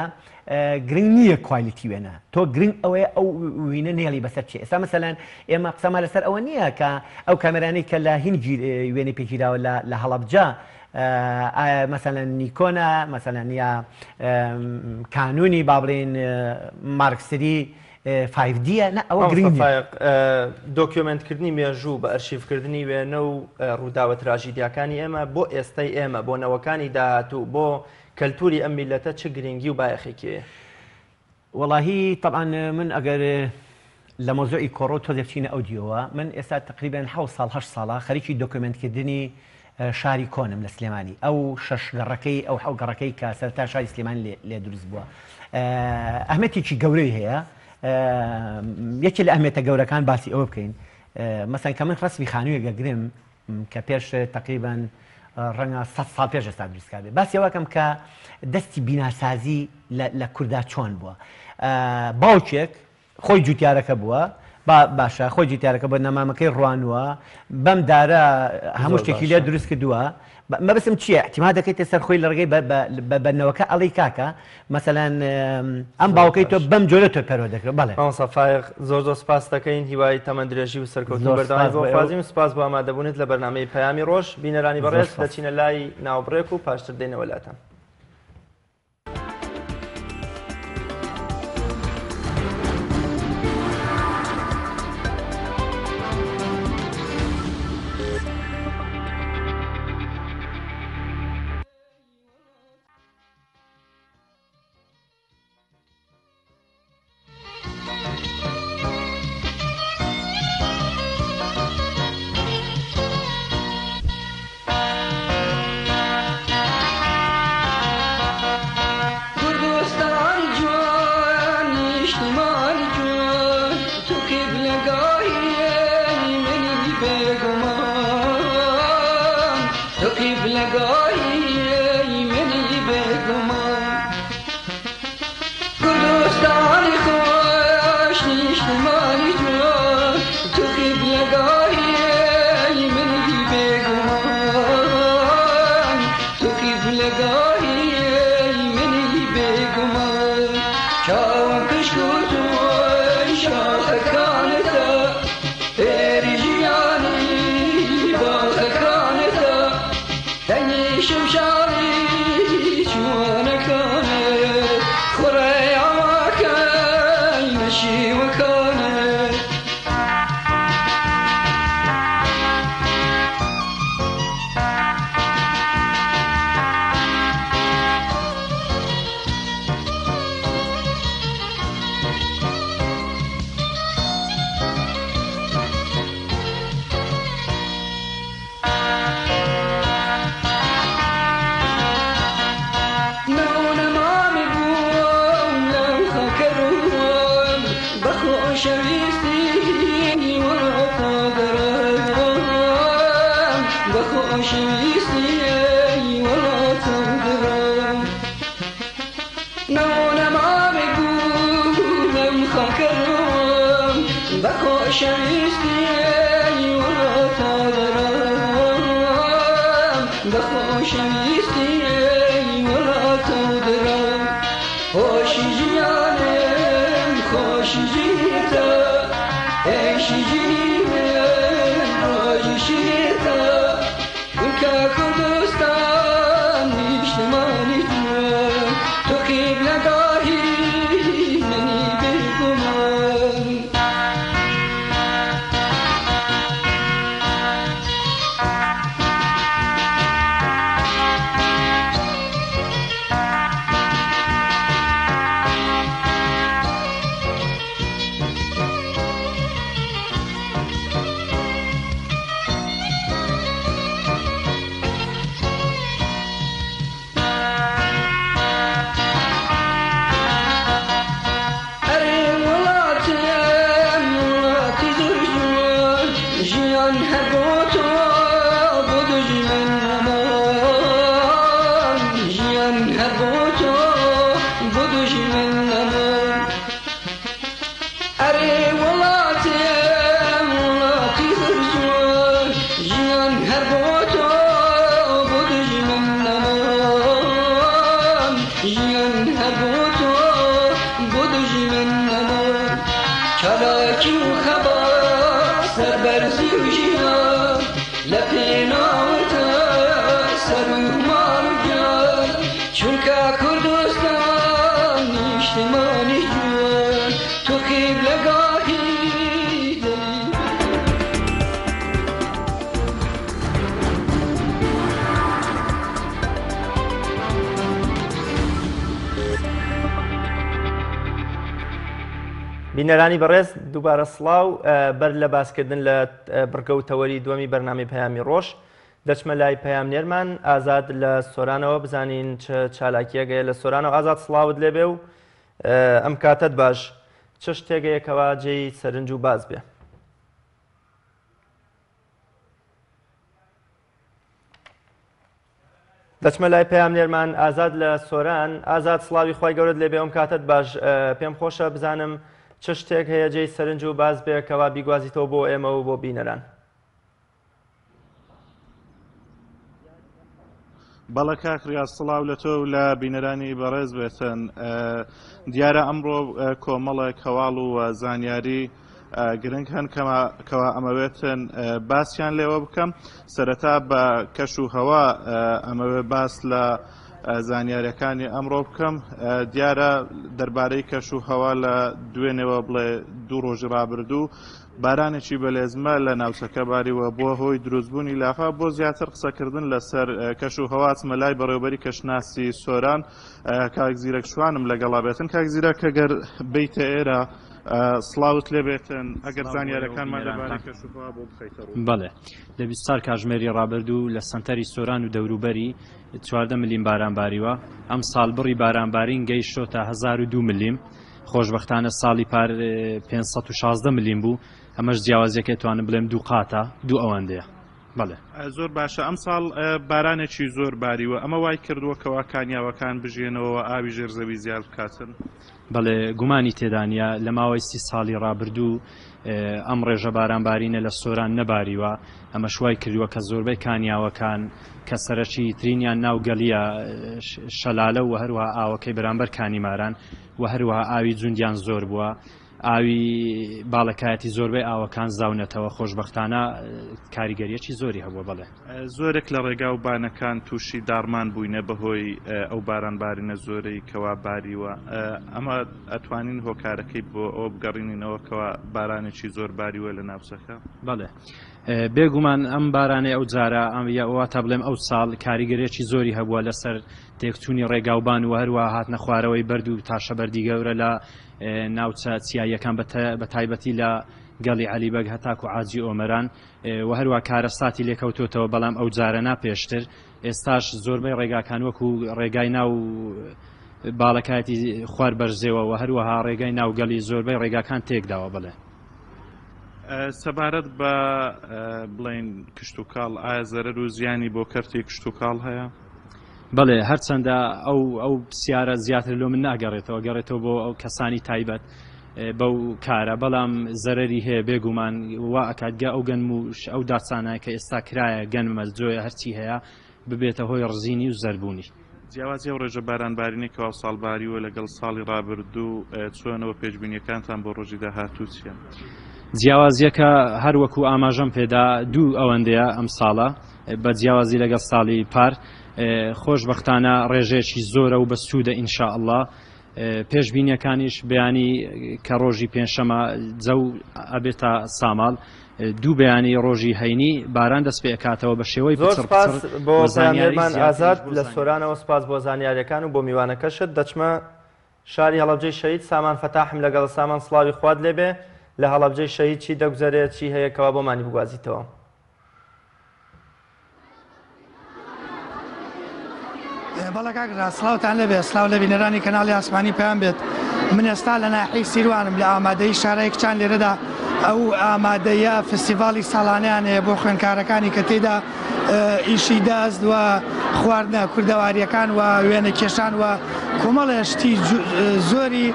گرنگ نییە quality وێنە، تۆ گرنگ ئەوەیە ئەو وینە نێڵی بەسەر چێ. ئێستا مەسەلەن ئێمە قسەمان لەسەر ئەوە نییە کە ئەو کامێرانەی کە لە هین وێنەی پێگیراوە لە هەڵەبجە، ئایا مەسەلەن نیکۆنە مەسەلەن یا کانونی با بڵێین Mark 3 5D ە، نا ئەوە گرنگ نییە. فایەق، document کردنی مێژوو بە ئەرشیفکردنی وێنە و ڕووداوە تراژیدیاکانی ئێمە بۆ ئێستای ئێمە، بۆ نەوەکانی داهاتوو، بۆ کەلتوری ئەم میلەتە چ گرنگی و بایەخێکی هەیە؟ وەڵاهی تەبعەن من ئەگەر لە مەوزوعی کۆڕۆ تۆزێک بچینە ئەو دیەوە، من ئێستا تقریبا 7 ساڵ 8 ساڵە خەریکی document کردنی شاری کۆنم لە سلێمانی، ئەو شەش گەڕەکەی ئەو حەو گەڕەکەی کە سەرەتا شاری سلێمانی لێ دروست بووە. ئەهمێتێکی گەورەی هەیە. یەکێ لە ئەهمێتە گەورەکان باسی ئەوە بکەین، مەسەن کە من ڕەسمی خانوویەک ئەگرم کە پێش تقریبا ڕەنگە 100 ساڵ پێش ئێستا دروست کرابێ، باسی ئەوە کەم کە دەستی بیناسازی لە کوردا چۆن بووە. باوکێک خۆی جوتیارەکە بووە، باشە خۆی جوتیارەکە بۆ نەمامەکەی ڕوانووە، بەم دارە هەموو شتێکی لێ دروست کردووە. مەبەستم چییە؟ اعتماد دەکەیتە سەر خۆی لە ڕێگەی بە نەوەکە ئەڵێی کاکە مەسەلەن ئەم باوکەی تۆ بەم جۆرە تۆ پەروەردە دەکرێت. بەڵێ مامۆستا فایەق زۆر زۆر سپاس دەکەین، هیوای تەمەن درێژی و سەرکەوتن بەردەوامی بۆ خوازین و سپاس بۆ ئامادەبوونت لە بەرنامەی پەیامی ڕۆژ. بینەرانی بەڕێز دەچینە لای ناوبڕێک و پاشتر دێنەوە لاتان. ژیان هەر بۆ تۆ بۆ دوژمن نەمان ژیان هەر بۆ تۆ بۆ دوژمن نەمان ئەرێ وڵاتێم وڵاتی هەرجوان ژیان هەر بۆ تۆ بۆ دوژمن نەمان ژیان هەر بۆ تۆ بۆ دوژمن نەمان چالاکی و خەبات سەربەرزی و ژیان لە پێناوتە سەر و ماڵ و گیان چونکە کوردستان نیشتمانی جوان تۆ قیبلەگاهی دڵی بینەرانی بەڕێز دووبارە سڵاو بەر لە باسکردن لە بڕگە و تەوەری دووەمی بەرنامەی پەیامی ڕۆژ دەچمە لای پەیامنێرمان ئازاد لە سۆرانەوە بزانین چ چالاکیەک هەیە لە سۆرانەوە ئازاد سڵاوت لێبێ و ئەم کاتەت باش چ شتێک هەیە کەوا جێی سەرنج و باس بێ؟ دەچمە لای پەیامنێرمان ئازاد لە سۆران. ئازاد سڵاوی خوای گەورەت لێبێ ئەم کاتەت باش پێم خۆشە بزانم چ شتێک هەیە جێی سەرنج و باس بێ کەوا بیگوازیتەوە بۆ ئێمە و بۆ بینەران. بەڵێ کاک ڕیاز سڵاو لە تۆ و لە بینەرانی بەڕێز بێتن دیارە ئەمڕۆ کۆمەڵێک هەواڵ و زانیاری گرنگ هەن کەوا ئەمەوێتن باسیان لێوە بکەم سەرەتا بە کەش و هەوا ئەمەوێ باس لە زانیاریەکانی ئەمڕۆ بکەم دیارە دەربارەی کەش و هەوا لە دوێنێوە بڵێ دوو ڕۆژی ڕابردوو بارانێکی بەلێزمە لە ناوچەکە باریوە بووە هۆی دروستبوونی لافا بۆ زیاتر قسەکردن لەسەر کەش و هەوا چمە لای بەڕێوبەری کەشناسی سۆران کاک زیرەک شوانم لەگەڵا بێتن کاک زیرەک ئەگەر بیتە ئێرە سڵاوت لێ بێتن ئەگەر زانیارەکانمان لەبارەی کەش و هەوا بۆ بخەیتە ڕوو. بەڵێ لە 24 کاژمێری ڕابردوو لە سەنتەری سۆران و دەوروبەری 14 ملیم باران باریوە ئەم ساڵ بڕی بارانبارین گەیشتۆتە 1002 ملیم خۆشبەختانە ساڵی پار 516 ملیم بوو ئەمەش جیاوازیەکەی توانم بڵێم دوو قاتە دوو ئەوەندەیە بەڵێ. زۆر باشە ئەمساڵ بارانێکی زۆر باریوە ئەمە وای کردووە کەوا کانیاوەکان بژێنەوە و ئاوی ژێر زەوی زیاد بکاتن؟ بەڵێ گومانی تێدا نییە لە ماوەی سی ساڵی ڕابردوو ئەم ڕێژە بارانبارینە لە سۆران نەباریوە ئەمەش وای کردووە کە زۆربەی کانیاوەکان کە سەرەکی ترینیان ناو گەلیە شەلالە و هەروەها ئاوەکەی بەرامبەر کانیماران و هەروەها ئاوی جوندیان زۆر بووە ئاوی باڵەکایەتی زۆربەی ئاوەکان زاونەتەوە خۆشبەختانە کاریگەریەکی زۆری هەبووە بەڵێ. زۆرێک لە ڕێگا و بانەکان تووشی داڕمان بووینە بەهۆی ئەو باران بارینە زۆرەی کەوا باریوە ئەمە ئەتوانین هۆکارەکەی بۆ ئەوە بگەڕینینەوە کەوا بارانێکی زۆر باریوە لە ناوچەکە؟ بەڵێ بێگومان ئەم بارانەی ئەو جارە ئەم یا واتە بڵێم ئەو ساڵ کاریگەرێکی زۆری هەبووە لەسەر تێکچوونی ڕێگاوبان و هەروەها هاتنە خوارەوەی بەرد و تاشە بەردی گەورە لە ناوچە چیاییەکان بە تایبەتی لە گەڵی عەلی بەگ هەتاکو عاجی ئۆمەران و هەروە کارەساتی لێکەوتۆتەوە بەڵام ئەو جارە نا پێشتر ئێستاش زۆربەی ڕێگاکان وەکو ڕێگای ناو باڵەکایەتی خوار بەرزێوە و هەروەها ڕێگای ناوگەلی زۆربەی ڕێگاکان تێکداوە بڵێ. سەبارەت بە بڵین کشتتوکاڵ ئایا زەرەر و زیانی بۆ کەرتی کشتتوکاڵ هەیە؟ بەڵێ هەرچەندە ئەو ئەو پرسیارە زیاتر لۆ من ناگەڕێتەوە گەڕێتەوە بۆ ئەو کەسانی تایبەت بەو کارە بەڵام زەرەری هەیە بێگومان وا ئەکات گە ئەو گەنم و ئەو داسانە کە ئێستا کرایە گەنمە جۆیە هەرچی هەیە ببێتە هۆی ڕزینی و زەربوونی. جیاوازی ئەو ڕێژە بارانبارینەی کەوا ساڵ باریوە لەگەڵ ساڵی ڕابردوو چۆنە و پێشبینیەکانتان بۆ ڕۆژی داهاتوو چییە؟ جیاوازیەکە هەر وەکو ئاماژەم پێدا دوو ئەوەندەیە ئەم ساڵە بە جیاوازی لەگەڵ ساڵی پار خۆشبەختانە ڕێژەیەکی زۆرە و بە سوودە ان شاء اللە پێشبینیەکانیش بەیانی کە ڕۆژی پێنجشەمە جەو ئەبێتە ساماڵ دوو بەیانی ڕۆژی هەینی باران دەست پێ ئەکاتەوە بە شێوەی زۆر پچڕ سپاس پچڕ بۆ و زانیاری پەیامنێرمان زیاتریش ئازاد بۆ لە زانیاری. سۆرانەوە سپاس بۆ زانیاریەکان و بۆ میوانەکەشت دەچمە شاری هەڵەبجەی شەهید سامان فەتاحم لەگەڵە سامان سڵاوی خوات لێبێ لە هەڵەبجەی شەهید چی دەگوزەرێ چی هەیە کەوا بۆمانی بگوازیتەوە. بەڵێ کاک ڕاز سڵاوتان لێبێ سڵاو لە بینەرانی کەناڵی ئاسمانی پەیام بێت من ئێستا لە ناحیەی سیروانم لە ئامادەی شارای کچان لێرەدا ئەو ئامادەیە فستیڤاڵی ساڵانەیان هەیە بۆ خوێندکارەکانی کە تێدا ئیشی دەست و خواردنە کوردەواریەکان و وێنە کێشان و کۆمەڵێ شتی زۆری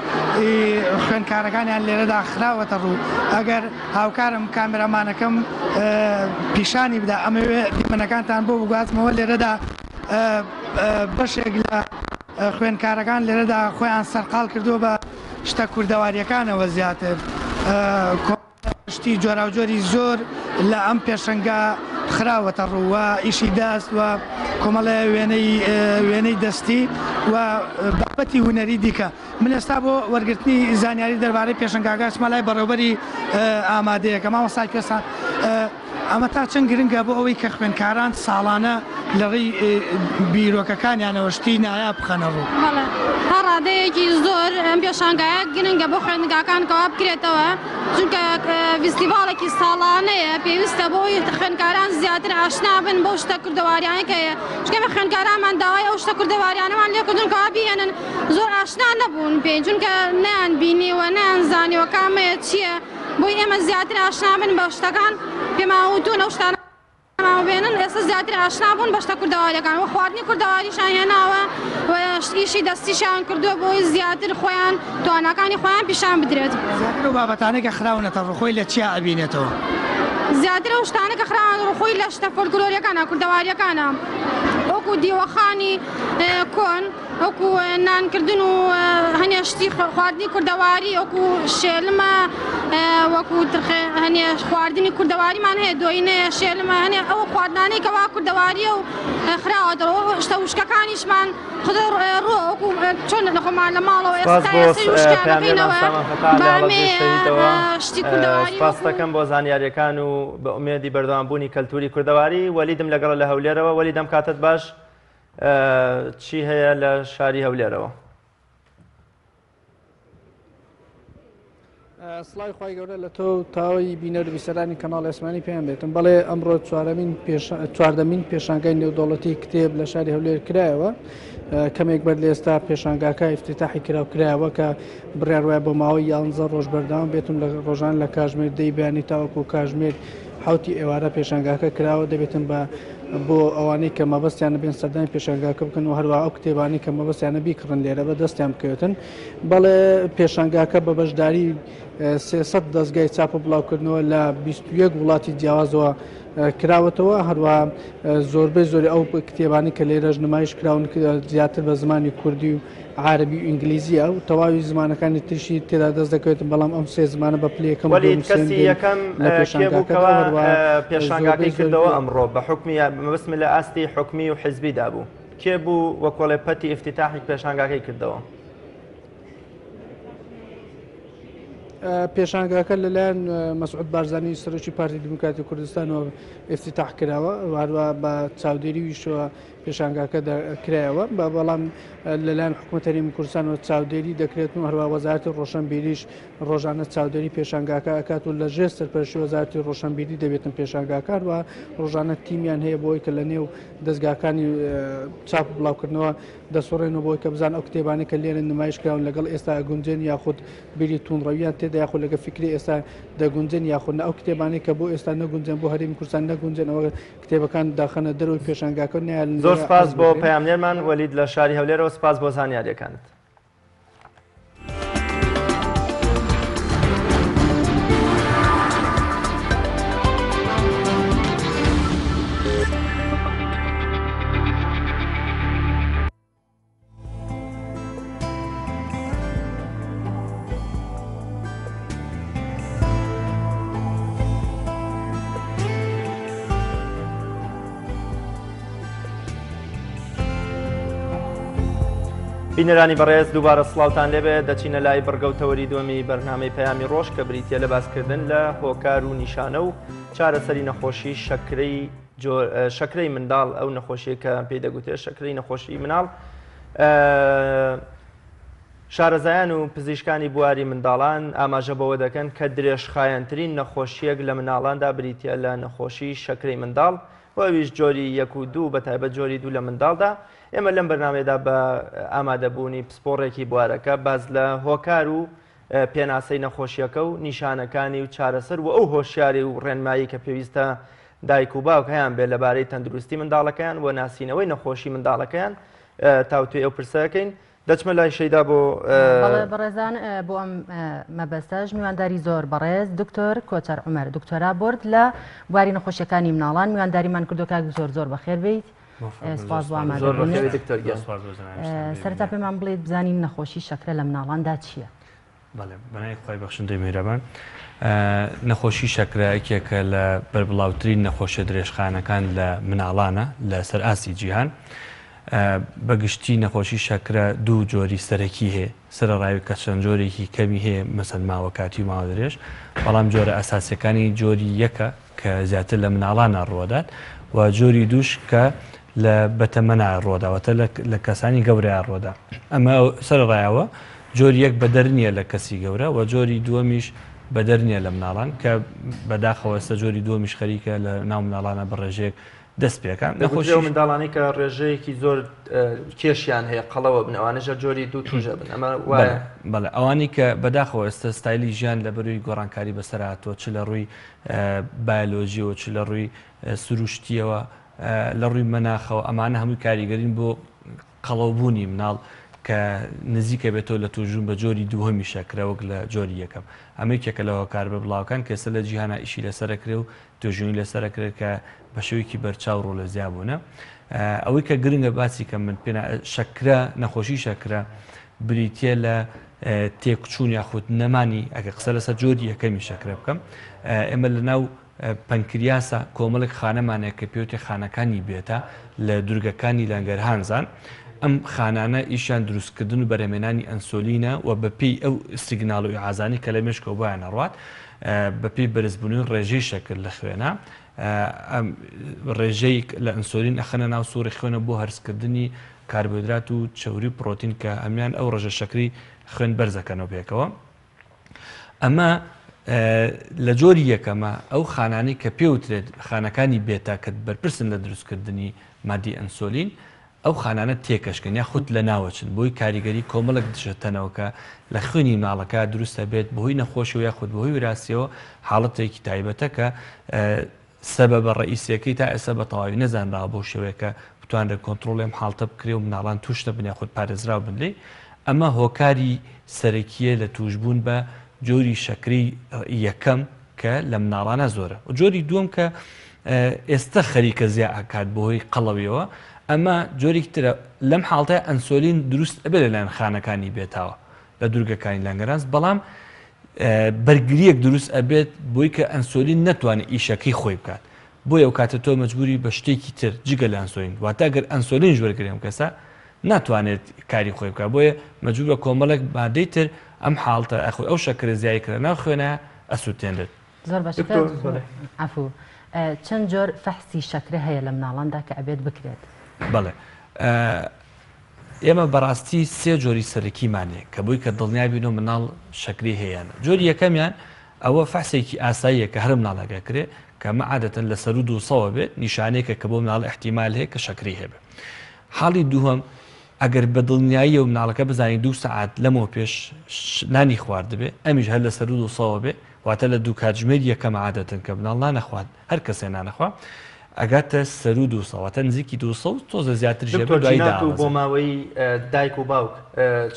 خوێندکارەکانیان لێرەدا خراوەتە ڕوو ئەگەر هاوکارم کامێرامانەکەم پیشانی بدا ئەمەوێ دیمەنەکانتان بۆ بگوازمەوە لێرەدا بەشێک لە خوێندکارەکان لێرەدا خۆیان سەرقاڵ کردووە بە شتە کوردەواریەکانەوە زیاتر شتی جۆراوجۆری زۆر لە ئەم پێشەنگا خراوەتە ڕوو و ئیشی دەست و کۆمەڵێ وێنەی وێنەی دەستی و بابەتی هونەری دیکە. من ئێستا بۆ وەرگرتنی زانیاری دەربارەی پێشەنگاکە ئەچمە لای بەڕێوبەری ئامادەیەکە. مامۆستا کوێستان ئەمە تا چەند گرنگە بۆ ئەوەی کە خوێندکاران ساڵانە لە ڕێی بیرۆکەکانیانەوە شتی نایاب بخەنە ڕوو؟ بەڵێ تا ڕادەیەکی زۆر ئەم پێشانگایە گرنگە بۆ خوێندنگاکان کەوا بکرێتەوە چونکە فیستیڤاڵێکی ساڵانەیە پێویستە بۆ ئەوەی خوێندکاران زیاتر ئاشنا بن بەو شتە کوردەواریانە کە هەیە چونکە ئێمە خوێندکارانمان داوای ئەو شتە کوردەواریانەمان لێکردوون کەوا بیهێنن زۆر ئاشنا نەبوون پێی چونکە نەیان بینیوە نەیان زانیوە کامەیە چییە بۆی ئێمە زیاتر ئاشنا بن بە شتەکان پێمان وتوون ئەو شتانە بێنن ئێستا زیاتر ئاشنا بوون بە شتە کوردەواریەکان و خواردنی کوردەواریشان هێناوە و ئیشی دەستیشیان کردووە بۆی زیاتر خۆیان تواناکانی خۆیان پیشان بدرێت. زیاتر ئەو بابەتانەی کە خراونەتە ڕوو خۆی لە چیا ئەبینێتەوە؟ زیاتر ئەو شتانە کە خراونەتە ڕوو خۆی لە شتە فۆلکلۆریەکانە کوردەواریەکانە وەکو دیوەخانی کۆن وەکو نانکردن و هەنێ شتی خواردنی کوردەواری وەکو شێلمە وەکو هەنێ خواردنی کوردەواریمان هەیە دۆینەیە شێلمە هەنێ ئەو خواردنانەی کەوا کوردەواریە و خراوەتەوە شتە وشکەکانیشمان خودە ڕۆ وەکو چۆن لە خۆمان لە ماڵەوە سپاس ئێستا بۆ ئێستا وشکیان پەیامنێرمان دەکەینەوە سامان فەتاح لە هەڵەبجەی بامێ شەهیدەوە شتی کوردەواری سپاس وەکو دەکەم بۆ زانیاریەکان و بە ئومێدی بەردەوامبوونی کەلتوری کوردەواری وەلیدم لەگەڵە لە هەولێرەوە وەلید ئەم کاتەت باش چی هەیە لە شاری هەولێرەوە؟ سڵاوی خوای گەورە لە تۆ و تەواوی بینەر و بیسەرانی کەناڵی ئاسمانی پێیان بێتم بەڵێ ئەمڕۆ چوارەمین چواردەمین پێشانگای نێودەوڵەتی کتێب لە شاری هەولێر کرایەوە کەمێک بەر لە ئێستا پێشانگاکە ئیفتتاحی کرا و کرایەوە کە بڕیار وایە بۆ ماوەی یانزە ڕۆژ بەردەوام بێتم لە ڕۆژان لە کاژمێر دەی بەیانی تاوەکو کاژمێر حەوتی ئێوارە پێشانگاکە کراوە دەبێتن بە بۆ ئەوانەی کە مەبەستیانە بێن سەردانی پێشانگاکە بکەن و هەروەها ئەو کتێبانەی کە مەبەستیانە بیکڕن لێرە بە دەستیان بکەوێتن بەڵێ پێشانگاکە بە بەشداری 300 دەستگای چاپ و بڵاوکردنەوە لە 21 وڵاتی جیاوازەوە کراوەتەوە هەروە زۆربەی زۆری ئەو کتێبانی کە لێرەش نمایش کراون زیاتر بە زمانی کوردی و عارەبی و ئینگلیزیە و تەواوی زمانەکانی تریشی تێدا دەست دەکەوێت بەڵام ئەم سێ زمانە بە پلەی یەکەم و وەلید دووەم و سێیەم کەسی دێن یەکەم لە کێ بوو پێشانگاکەدا کەوا و هەروەها پێشانگاکەی زۆربەی زۆری کردەوە ئەمڕۆ بە حوکمی مەبەستم لە ئاستی حوکمی و حیزبیدا بوو کێ بوو وەکۆڵێ پەتی ئیفتیتاحی پێشانگاکەی کردەوە؟ پێشانگاکە لەلایەن مەسعود بارزانی سەرۆکی پارتی دیموکراتی کوردستانەوە ئیفتیتاح کراوە و هەروەها بە چاودێری ویشەوە پێشانگاکە کرایەوە بە بەڵام لەلایەن حکوومەت هەرێمی کوردستانەوە چاودێری دەکرێت و هەروە وەزارەتی ڕۆشنبیریش ڕۆژانە چاودێری پێشانگاکە ئەکات و لە ژێر سەرپەرشتی وەزارەتی ڕۆشنبیری دەبێتن پێشانگاکە و ڕۆژانە تیمیان هەیە بۆی کە لە نێو دەستگاکانی چاپ بڵاوکردنەوە دەسوڕێن و بۆی کە بزان ئەو کتێبانەی کە لێرە نمایش کراون لەگەڵ ئێستا ئەگونجێن یاخود بیری توندڕەویان تێدا یاخود لەگە فیکری ئێستا دەگونجێن یاخود نە ئەو کتێبانەی کە بۆ ئێستا نەگونجێن بۆ هەرێمی کوردستان نەگونجێن ئەوە کتێبەکان داخەنە دەرەوەی پێشانگاکە و نایەلن زۆر لێرە سپاس عەرز بۆ بکرێن. پەیامنێرمان وەلید لە شاری هەولێرەوە سپاس بۆ زانیاریەکانت. بینەرانی بەڕێز دووبارە سڵاوتان لێبێ دەچینە لای بڕگە و تەوەری دووەمی بەرنامەی پەیامی ڕۆژ کە بریتە لە باسکردن لە هۆکار و نیشانە و چارەسەری نەخۆشی شەکرەی شەکرەی منداڵ ئەو نەخۆشیە کە پێی دەگوترێت شەکرەی نەخۆشی مناڵ شارەزایان و پزیشکانی بواری منداڵان ئاماژە بەوە دەکەن کە درێژخایەنترین نەخۆشیەک لە مناڵاندا بریتە لە نەخۆشی شەکرەی منداڵ و ئەویش جۆری یەک و دوو بە تایبەت جۆری دوو لە منداڵدا ئێمە لەم بەرنمەیەدا بە ئامادەبوونی پسپۆڕێکی بوارەکە باز لە هۆکار و پێناسەی نەخۆشیەکە و نیشانەکانی و چارەسەر و ئەو هۆشیاری و ڕێنمایی کە پێویستە دایک و باوک هەیان بێت لەبارەی تەندروستی منداڵەکەیان و ناسینەوەی نەخۆشی منداڵەکەیان تاوتوێ ئەو پرسەکەین. دەچمە لای شەیدا بۆ. بەڵێ بەڕێزان بۆ ئەم مەبەستەش میوانداری زۆر بەڕێز دکتۆر کۆچەر عومەر دکتۆرا بۆرد لە بواری نەخۆشیەکانی مناڵان میوانداریمان کردو کاک زۆر زۆر بەخێر بیت سپاس بۆ ئامادەبوونت. سەرەتا پێمان بڵێیت بزانین نەخۆشی شەکرە لە مناڵاندا چییە؟ بەڵێ بەناوی خوای بەخشندەی میهرەبان. نەخۆشی شەکرە یەکێکە لە بەربڵاوترین نەخۆشیە درێژخایەنەکان لە مناڵانە لە سەر ئاستی جیهان. بە گشتی نەخۆشی شەکرە دوو جۆری سەرەکی هەیە سەرەڕای کە چەند جۆرێکی کەمی هەیە مەسەن ماوە کاتی و ماوە درێژ بەڵام جۆرە ئەساسیەکانی جۆری یەکە کە زیاتر لە مناڵانا ڕووەدات و جۆری دووش کە لە بەتەمەنا ڕووەدا واتە لە کەسانی گەورەیا ڕووەدا ئەمە سەرەڕایەوە جۆری یەک بەدەر نییە لە کەسی گەورە و جۆری دووەمیش بەدەر نییە لە مناڵان کە بەداخەوە ئێستا جۆری دووەمیش خەریکە لە ناو مناڵانە بە ڕێژەیەک دەست پێکا. دەگوترێ ئەو منداڵانەی کە ڕێژەیەکی زۆر کێشیان هەیە قەڵەوە بن ئەوانەش هەر جۆری دوو تووشە بن ئەمە وایە؟ بەڵێ ئەوانەی کە بەداخەوە ئێستا ستایلی ژیان لە بەروی گۆڕانکاری بەسەر هاتووە چ لە ڕووی بایۆلۆژیەوە چ لە ڕووی سروشتیەوە لە ڕووی مەناخەوە ئەمانە هەمووی کاریگەرین بۆ قەڵەوبوونی مناڵ کە نزیکە بێتەوە لە تووشبوون بە جۆری دووهەمی شەکرە وەک لە جۆری یەکەم. ئەمە یەکێکە لە هۆکارە بەربڵاوەکان کە ئێستا لە جیهانا ئیشی لەسەر ئەکرێ و توێژینەوەی لەسەر ئەکرێت کە بە شێوەیەکی بەرچاو ڕوو لە زیابوونە. ئەوەی کە گرنگە باسی کەم من پێنا شەکرە نەخۆشی شەکرە بریتییە لە تێکچوون یاخود نەمانی ئەگەر قسە لەسەر جۆری یەکەمی شەکرە بکەم ئێمە لە ناو پەنکریاسە کۆمەڵێک خانەمان هەیە کە پێوتێ خانەکانی بێتا لە دورگەکانی لانگەرهانزان، ئەم خانانە ئیشیان دروستکردن و بەرهەمهێنانی ئەنسۆلینە و بەپێی ئەو سیگناڵ و ئیعازانەی کە لە مێشکەوە بۆیان ئەڕوات بەپێی بەرزبوونەوەی ڕێژەی شەکر لە خوێنا ئەم ڕێژەی لە ئەنسۆلین ئەخەنە ناو سوڕی خوێنە بۆ هەرسکردنی کاربۆهیدرات و چەوری و پڕۆتین کە هەمان ئەو ڕێژە شەکری خوێن بەرزەکەنەوە پێکەوە. ئەمە لە جۆری یەکەمە ئەو خانانەی کە پێوترێت خانەکانی بێتا کە بەرپرسن لە دروستکردنی مادی ئەنسۆلین ئەو خانانە تێکەشکن یاخود لە ناوەچن بۆی کاریگەری کۆمەڵک دژە تەنەوەکە لە خوێنی مناڵەکە دروستە بێت بەهۆی نەخۆشی و یاخود بەهۆی وراسیەوە حاڵەتێکی تایبەتە کە سەبەبە ڕەئیسیەکەی تا ئێستا بە تەواوی نەزانراوە بەو شێوەیە کە بتوانرێت کۆنتڕۆڵی ئەم حاڵتە بکرێ و مناڵان تووش نەبن یاخود پارێزراو بن لێی، ئەمە هۆکاری سەرەکییە لە تووشبوون بە جۆری شەکرەی یەکەم کە لە مناڵانا زۆرە و جۆری دووەم کە ئێستا خەریکە زیا ئەکات بەهۆی قەڵەویەوە ئەمە جۆرێکی ترە لەم حاڵتە ئەنسۆلین دروست ئەبێ لەلایەن خانەکانی بێتاوە لە دوورگەکانی لانگەرانس بەڵام بەرگریەک دروست ئەبێت بۆی کە ئەنسۆلین نەتوانێت ئیشەکەی خۆی بکات بۆیە ئەو کاتە تۆ مەجبوری بە شتێکی تر جگە لە ئەنسۆلین واتە گەر ئەنسۆلینش وەرگری ئەم کەسە ناتوانێت کاری خۆی بکات بۆیە مەجبور بە کۆمەڵێک مادەی تر ئەم حاڵتە ئەخۆی ئەو شەکرە زیای کە لە ناو خوێنە ئەسووتێنرێت. زۆر باشە دکتۆر بەڵێ. عەفو چەند جۆر فەحسی شەکرە هەیە لە مناڵاندا کە ئەبێت بکرێت؟ بەڵێ ئێمە بەڕاستی سێ جۆری سەرەکیمان هەیە کە بۆی کە دڵنیا بین و مناڵ شەکرەی هەیە یان نا. جۆری یەکەمیان ئەوە فەحسێکی ئاساییە کە هەر مناڵێک ئەکرێ کە ئەمە عادەتەن لە سەروو دووسەوە بێت نیشانەیەکە کە بۆ مناڵ ئیحتیمال هەیە کە شەکرەی هەبێ. حاڵی دووهەم ئەگەر بە دڵنیاییەوە مناڵەکە بزانی دوو سەعات لەمەوە پێش نانی خواردبێ ئەمیش هەر لە سەروو دووسەوە بێ واتە لە دوو کاتژمێر یەکەم عادەتەن کە مناڵ نانەخوات هەر کەسێ نانەخوا ئەگاتە سەروو 200 واتە نزیکی 200 و تۆزە زیاتریش هەبێ دکتۆر دوایی جینات و دائەبەزێ. بۆماوەیی دایک و باوک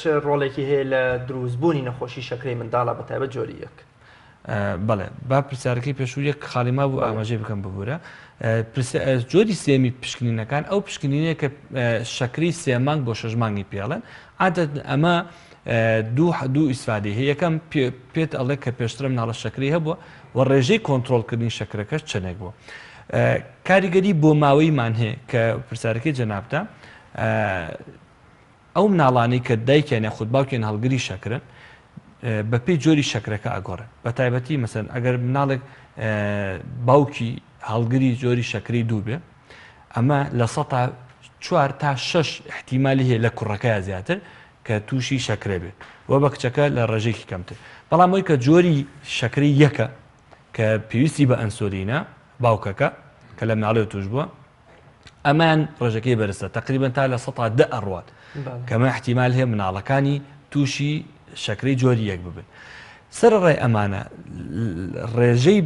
چ ڕۆڵێکی هەیە لە دروستبوونی نەخۆشی شەکرەی منداڵا بە تایبەت جۆری یەک؟ بەڵێ با پرسیارەکەی پێشوو یەک خاڵی مابوو بەڵێ. ئاماژەی بکەم ببورە جۆری سێمی پشکنینەکان ئەو پشکنینەیە کە شەکرەی سێ مانگ بۆ شەش مانگی پێڵێن عادەت ئەمە دوو دوو ئیسفادەی هەیە یەکەم پێت ئەڵێ کە پێشتر مناڵە شەکرەی هەبووە و ڕێژەی کۆنترۆڵکردنی شەکرەکەش چەندێک بووە کاریگەری بۆ ماوەیمان هەیە کە پرسیارەکەی جەنابتە ئەو مناڵانەی کە دایکیان یاخود باوکیان هەڵگری شەکرن بەپێی جۆری شەکرەکە ئەگۆڕێن بە تایبەتی مەسەن ئەگەر مناڵێک باوکی هەڵگری جۆری شەکری دوو بێ ئەمە لە سەتا چوار تا شەش احتیمالی هەیە لە کوڕەکەیا زیاتر کە تووشی شەکرە بێت و بە کچەکە لە ڕێژەیەکی کەمتر بەڵام ئەوی کە جۆری شەکری یەکە کە پێویستی بە ئەنسۆلینە باوکەکە کە لە مناڵەوە توش بووە ئەمان ڕێژەکەی بەرزە تقریبا تا لە سەتا دە ئەڕوات کەمە احتیمال هەیە مناڵەکانی تووشی شەکرەی جۆری یەک ببن. سەرەڕای ئەمانە ڕێژەی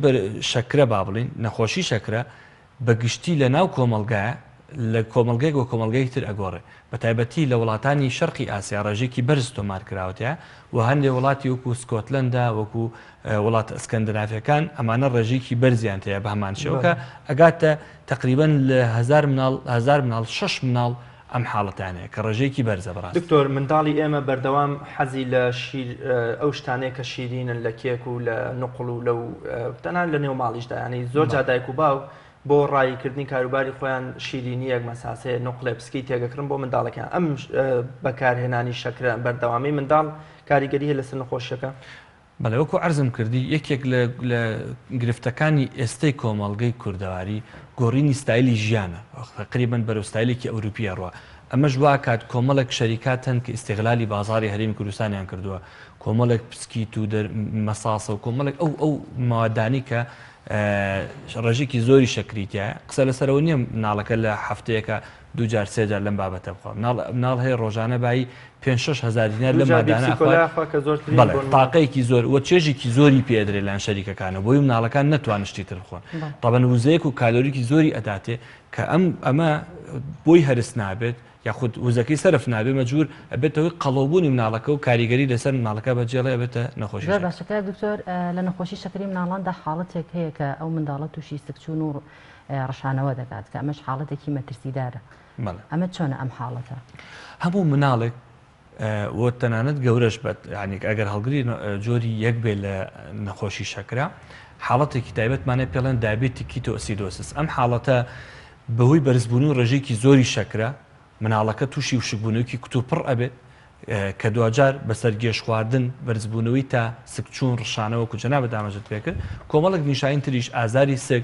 شەکرە با بڵین نەخۆشی شەکرە بە گشتی لە ناو کۆمەڵگایە لە کۆمەڵگەیەک بۆ کۆمەڵگەیەکی تر ئەگۆڕێ بە تایبەتی لە وڵاتانی شەرقی ئاسیا ڕێژەیەکی بەرز تۆمار کراوەتە و هەندێ وڵاتی وەکو سکۆتلەندا وەکو وڵاتە ئەسکەندەنافیەکان ئەمانە ڕێژەیەکی بەرزیان تەیە بە هەمان شێوە کە ئەگاتە تەقریبەن لە هەزار مناڵ هەزار مناڵ شەش مناڵ ئەم حاڵەتانە هەیە کە ڕێژەیەکی بەرزە بەڕاستی. دکتۆر منداڵی ئێمە بەردەوام حەزی لە شیر ئەو شتانەیە کە شیرینن لە کێک و لە نوقڵ و لەو تەنانەت لە نێو ماڵیشدا یانی زۆر جار دایک و باوک بۆ ڕایی کردنی کاروباری خۆیان شیرینیەک مەساسەیە نوقڵێ پسکی تێگەکڕن بۆ منداڵەکەیان ئەم بەکارهێنانی شەکرە بەردەوامی منداڵ کاریگەری هەیە لەسەر نەخۆشیەکە؟ بەڵێ وەکو عەرزم کردی یەکێک لە لە گرفتەکانی ئێستەی کۆمەڵگەی کوردەواری گۆڕینی ستایلی ژیانە تەقریبەن بەرەو ستایلێکی ئەوروپی ئەڕوا ئەمەش واکات کۆمەڵێک شەریکات هەن کە ئیستیغلالی بازاڕی هەرێمی کوردستانیان کردووە کۆمەڵێک پسکیت و دەر مەساسە و کۆمەڵێک ئەو ئەو مەوادانی کە ڕێژێکی زۆری شەکری تیایە قسە لەسەرەوە نییە مناڵەکە لە هەفتەیەکە دوو جار سێ جار لەم بابەتە بخوا مناڵ مناڵ هەیە ڕۆژانە بایی پێنج شەش هەزار دینار لەم دوو جار مادانە بیپسی ئەخوات کۆلا ئەخوا کە زۆرترین بەڵێ بۆ نموونە. تاقەیەکی زۆر و چێژێکی زۆری پێ ئەدرێ لایەن شەریکەکانەوە بۆی مناڵەکان نەتوانن شتی تر بخۆن تەبەن وزەیەک و کالۆریکی زۆری ئەداتێ کە ئەم ئەمە بۆی هەرس نابێت یاخود وزەکەی سەرف نابێ مەجبور ئەبێتە هۆی قەڵەوبوونی مناڵەکە و کاریگەری لەسەر مناڵەکە بەجێڵێ ئەبێتە نەخۆشی زۆر شەکرە. باشە کاک دکتۆر لە نەخۆشی شەکرەی مناڵاندا حاڵەتێک هەیە کە ئەو منداڵە تووشی سکچوون و ڕشانەوە دەکات کە ئەمەش حاڵەتێکی مەترسیدارە بەڵێ. ئەمە چۆنە ئەم حاڵەتە؟ هەموو مناڵێک و تەنانەت گەورەش بەت یانی ئەگەر هەڵگری جۆری یەک بێ لە نەخۆشی شەکرە حاڵەتێکی تایبەتمانە پێڵێن diabetic ketoacidosis ئەم حاڵەتە بەهۆی بەرزبوونی ڕێژەیەکی زۆری شەکرە مناڵەکە تووشی وشکبوونەوەیەکی کتوپڕ ئەبێت کە دواجار بە سەرگێژخواردن، بەرزبوونەوەی تا، سکچوون، ڕشانەوە وەکو جەنابت ئاماژەت پێکرد، کۆمەڵێک نیشانی تریش، ئازاری سک،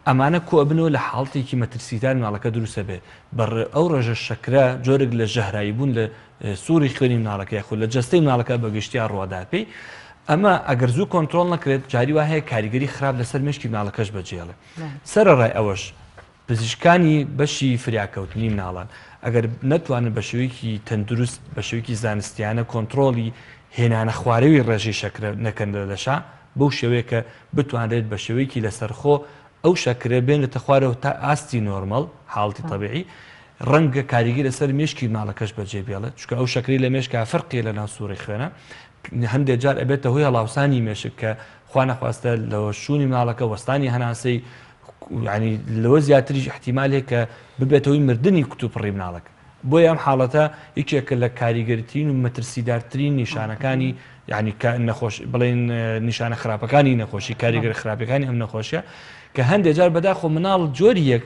ئەمانە کۆئەبنەوە لە حاڵەتێکی مەترسیدار مناڵەکە دروست ئەبێت بە ئەو ڕێژە شەکرە جۆرێک لە ژەهراویبوون لە سوڕی خوێنی مناڵەکە یاخود لە جەستەی مناڵەکە بە گشتیا ڕووئەدات پێی ئەمە ئەگەر زوو کۆنترۆڵ نەکرێت جاری وا هەیە کاریگەری خراپ لەسەر مێشکی مناڵەکەش بەجێڵێ سەرەڕای ئەوەش پزیشکانی بەشی فریاکەوتنی مناڵان ئەگەر نەتوانن بە شێوەیەکی تەندروست، بە شێوەیەکی زانستیانە کۆنتڕۆڵی هێنانە خوارەوی ڕێژەی شەکرە نەکەن لە لەشا، بەو شێوەیە کە بتوانرێت بە شێوەیەکی لەسەرخۆ ئەو شەکرە بێنرێتە خوارەوە تا ئاستی نۆرمەڵ، حاڵەتی تەبیعی، ڕەنگە کاریگەری لەسەر مێشکی مناڵەکەش بەجێ بێڵێت، چونکە ئەو شەکرەی لە مێشکا فەرقی لە ناو سوڕی خوێنە، هەندێک جار ئەبێتە هۆی هەڵاوسانی مێشک کە خوا نەخواستە لەوەشچوونی مناڵەکە، وەستانی هەناسەی، یانی لەوە زیاتریش ئیحتیمال هەیە کە ببێتە هۆی مردنی کوتوپڕی مناڵەکە. بۆیە ئەم حاڵەتە یەکێکە لە کاریگەرترین و مەترسیدارترین نیشانەکانی یعنی کە نەخۆش بڵێن نیشانە خراپەکانی نەخۆشی کاریگەر خراپەکانی ئەم نەخۆشیە کە هەندێک جار بەداخۆ مناڵ جۆری یەک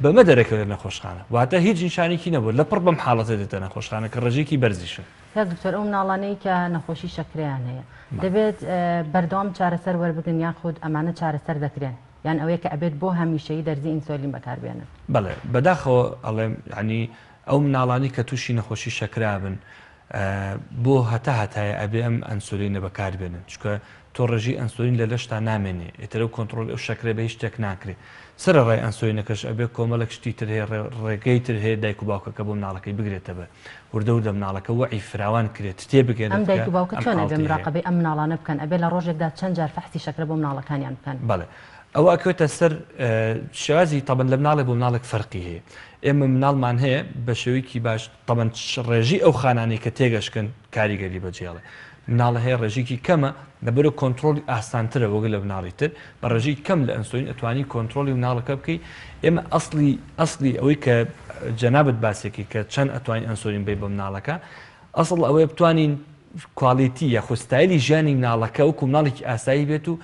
بەمە دەرەکەوێت نەخۆشخانە واتە هیچ نیشانێکی نەبوو لە پڕ بەم حاڵەتە دێتە نەخۆشخانە کە ڕێژێکی بەرزیشن. کاک دکتۆر ئەو مناڵانەی کە نەخۆشی شەکرەیان هەیە دەبێت بەردەوام چارەسەر وەربگرن یاخود ئەمانە چارەسەر دەکرێن یان ئەوەیە کە ئەبێت بۆ هەمیشەیی دەرزی ئینسۆلین بەکاربێنن؟ بەڵێ بەداخەوە ئەڵێم یانی ئەو مناڵانی کە تووشی نەخۆشی شەکرە بن بۆ هەتا هەتایە ئەبێ ئەم ئەنسۆلینە بەکاربێنن چونکە تۆ ڕێژەی ئەنسۆلین لە لەشتا نامێنێ ئیتر ئەو کۆنتڕۆڵی ئەو شەکرە بە هیچ شتێک ناکرێ سەرەڕای ئەنسۆلینەکەش ئەبێ کۆمەڵێک شتی تر هەیە ڕێگەی تر هەیە دایک و باوکەکە بۆ مناڵەکەی بگرێتە بەر وردە وردە مناڵەکە وەعی فراوان کرێت تێبگەنێت ئەم کە دایک و باوکە ئەم چۆن ئەبێ حاڵەتەی هەیە. مراقەبەی ئەم مناڵانە بکەن ئەبێ لە ڕۆژێکدا چەند جار فەحسی شەکرە بۆ مناڵەکانیان بکەن؟ بەڵێ ئەوە ئەکەوێتە سەر شێوازی تەبەن لە مناڵێک بۆ مناڵێک فەرقی هەیە ئێمە مناڵمان هەیە بە شێوەیەکی باش تەبەن ڕێژەی ئەو خانانەی کە تێگەشکن کاریگەری بەجێڵێ مناڵە هەیە ڕێژەیەکی کەمە لەبەرو کۆنترۆڵی ئاسانترە وەک لە مناڵی تر بە ڕێژەی کەم لە ئەنسۆلین ئەتوانی کۆنترۆڵی مناڵەکە بکەی ئێمە ئەسڵی ئەسڵی ئەوەی کە جەنابت باسێکی کە چەند ئەتوانین ئەنسۆلین بی بە مناڵەکە ئەسڵ ئەوەیە بتوانین quality یاخود ستایلی ژیانی مناڵەکە وەکو مناڵێکی ئاسایی بێت و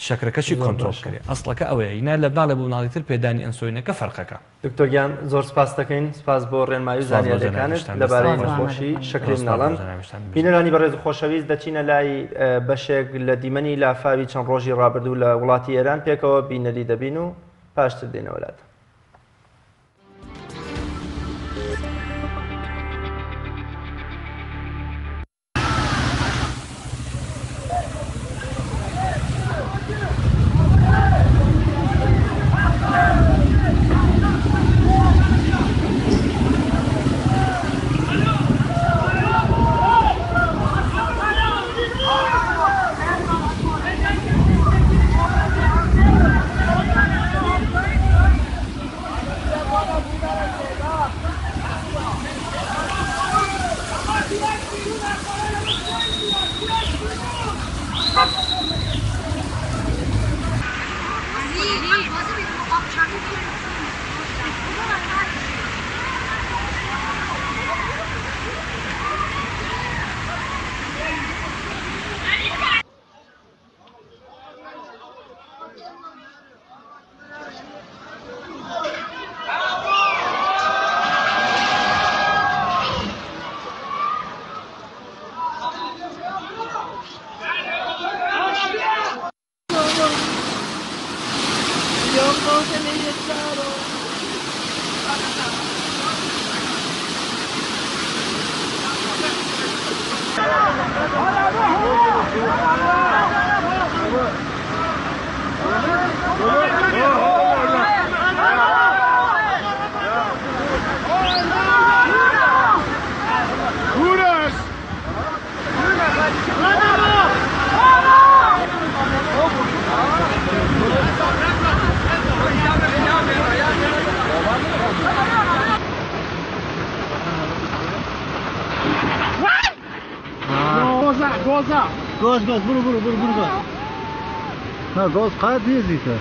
شەکرەکەشی کۆنترۆڵ بکرێت ئەسڵەکە ئەوەیە ینا لە مناڵێ بۆ مناڵی تر پێدانی ئەنسۆلینەکە فەرقەکە. دکتۆر گیان زۆر سپاست دەکەین سپاس بۆ ڕێنمایی و زانیاریەکانت لەبارەی نەخۆشی شەکرەی مناڵان بینەرانی بەڕێز و خۆشەویست دەچینە لای بەشێک لە دیمەنی لافاوی چەند ڕۆژی ڕابردوو لە وڵاتی ئێران پێکەوە بینەری دەبین و پاشتر دێنەوە لاتان. گاز گاز برو برو برو برو گاز نه گاز قد نزدیکه.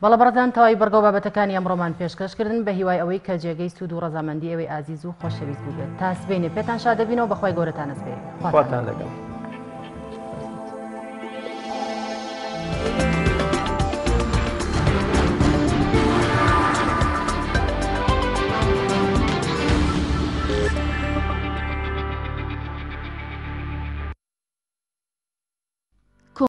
بەڵێ بەڕێزان تەواوی بڕگە و بابەتەکانی ئەمڕۆمان پێشکەش کردن بە هیوای ئەوەی کە جێگەی سوود و ڕەزامەندی ئێوەی ئازیز و خۆشەویست بووبێت تا سبەینێ پێتان شادەبینەوە بەخوای گەورەتان ئەسپێرین. خواتان لەگەڵ.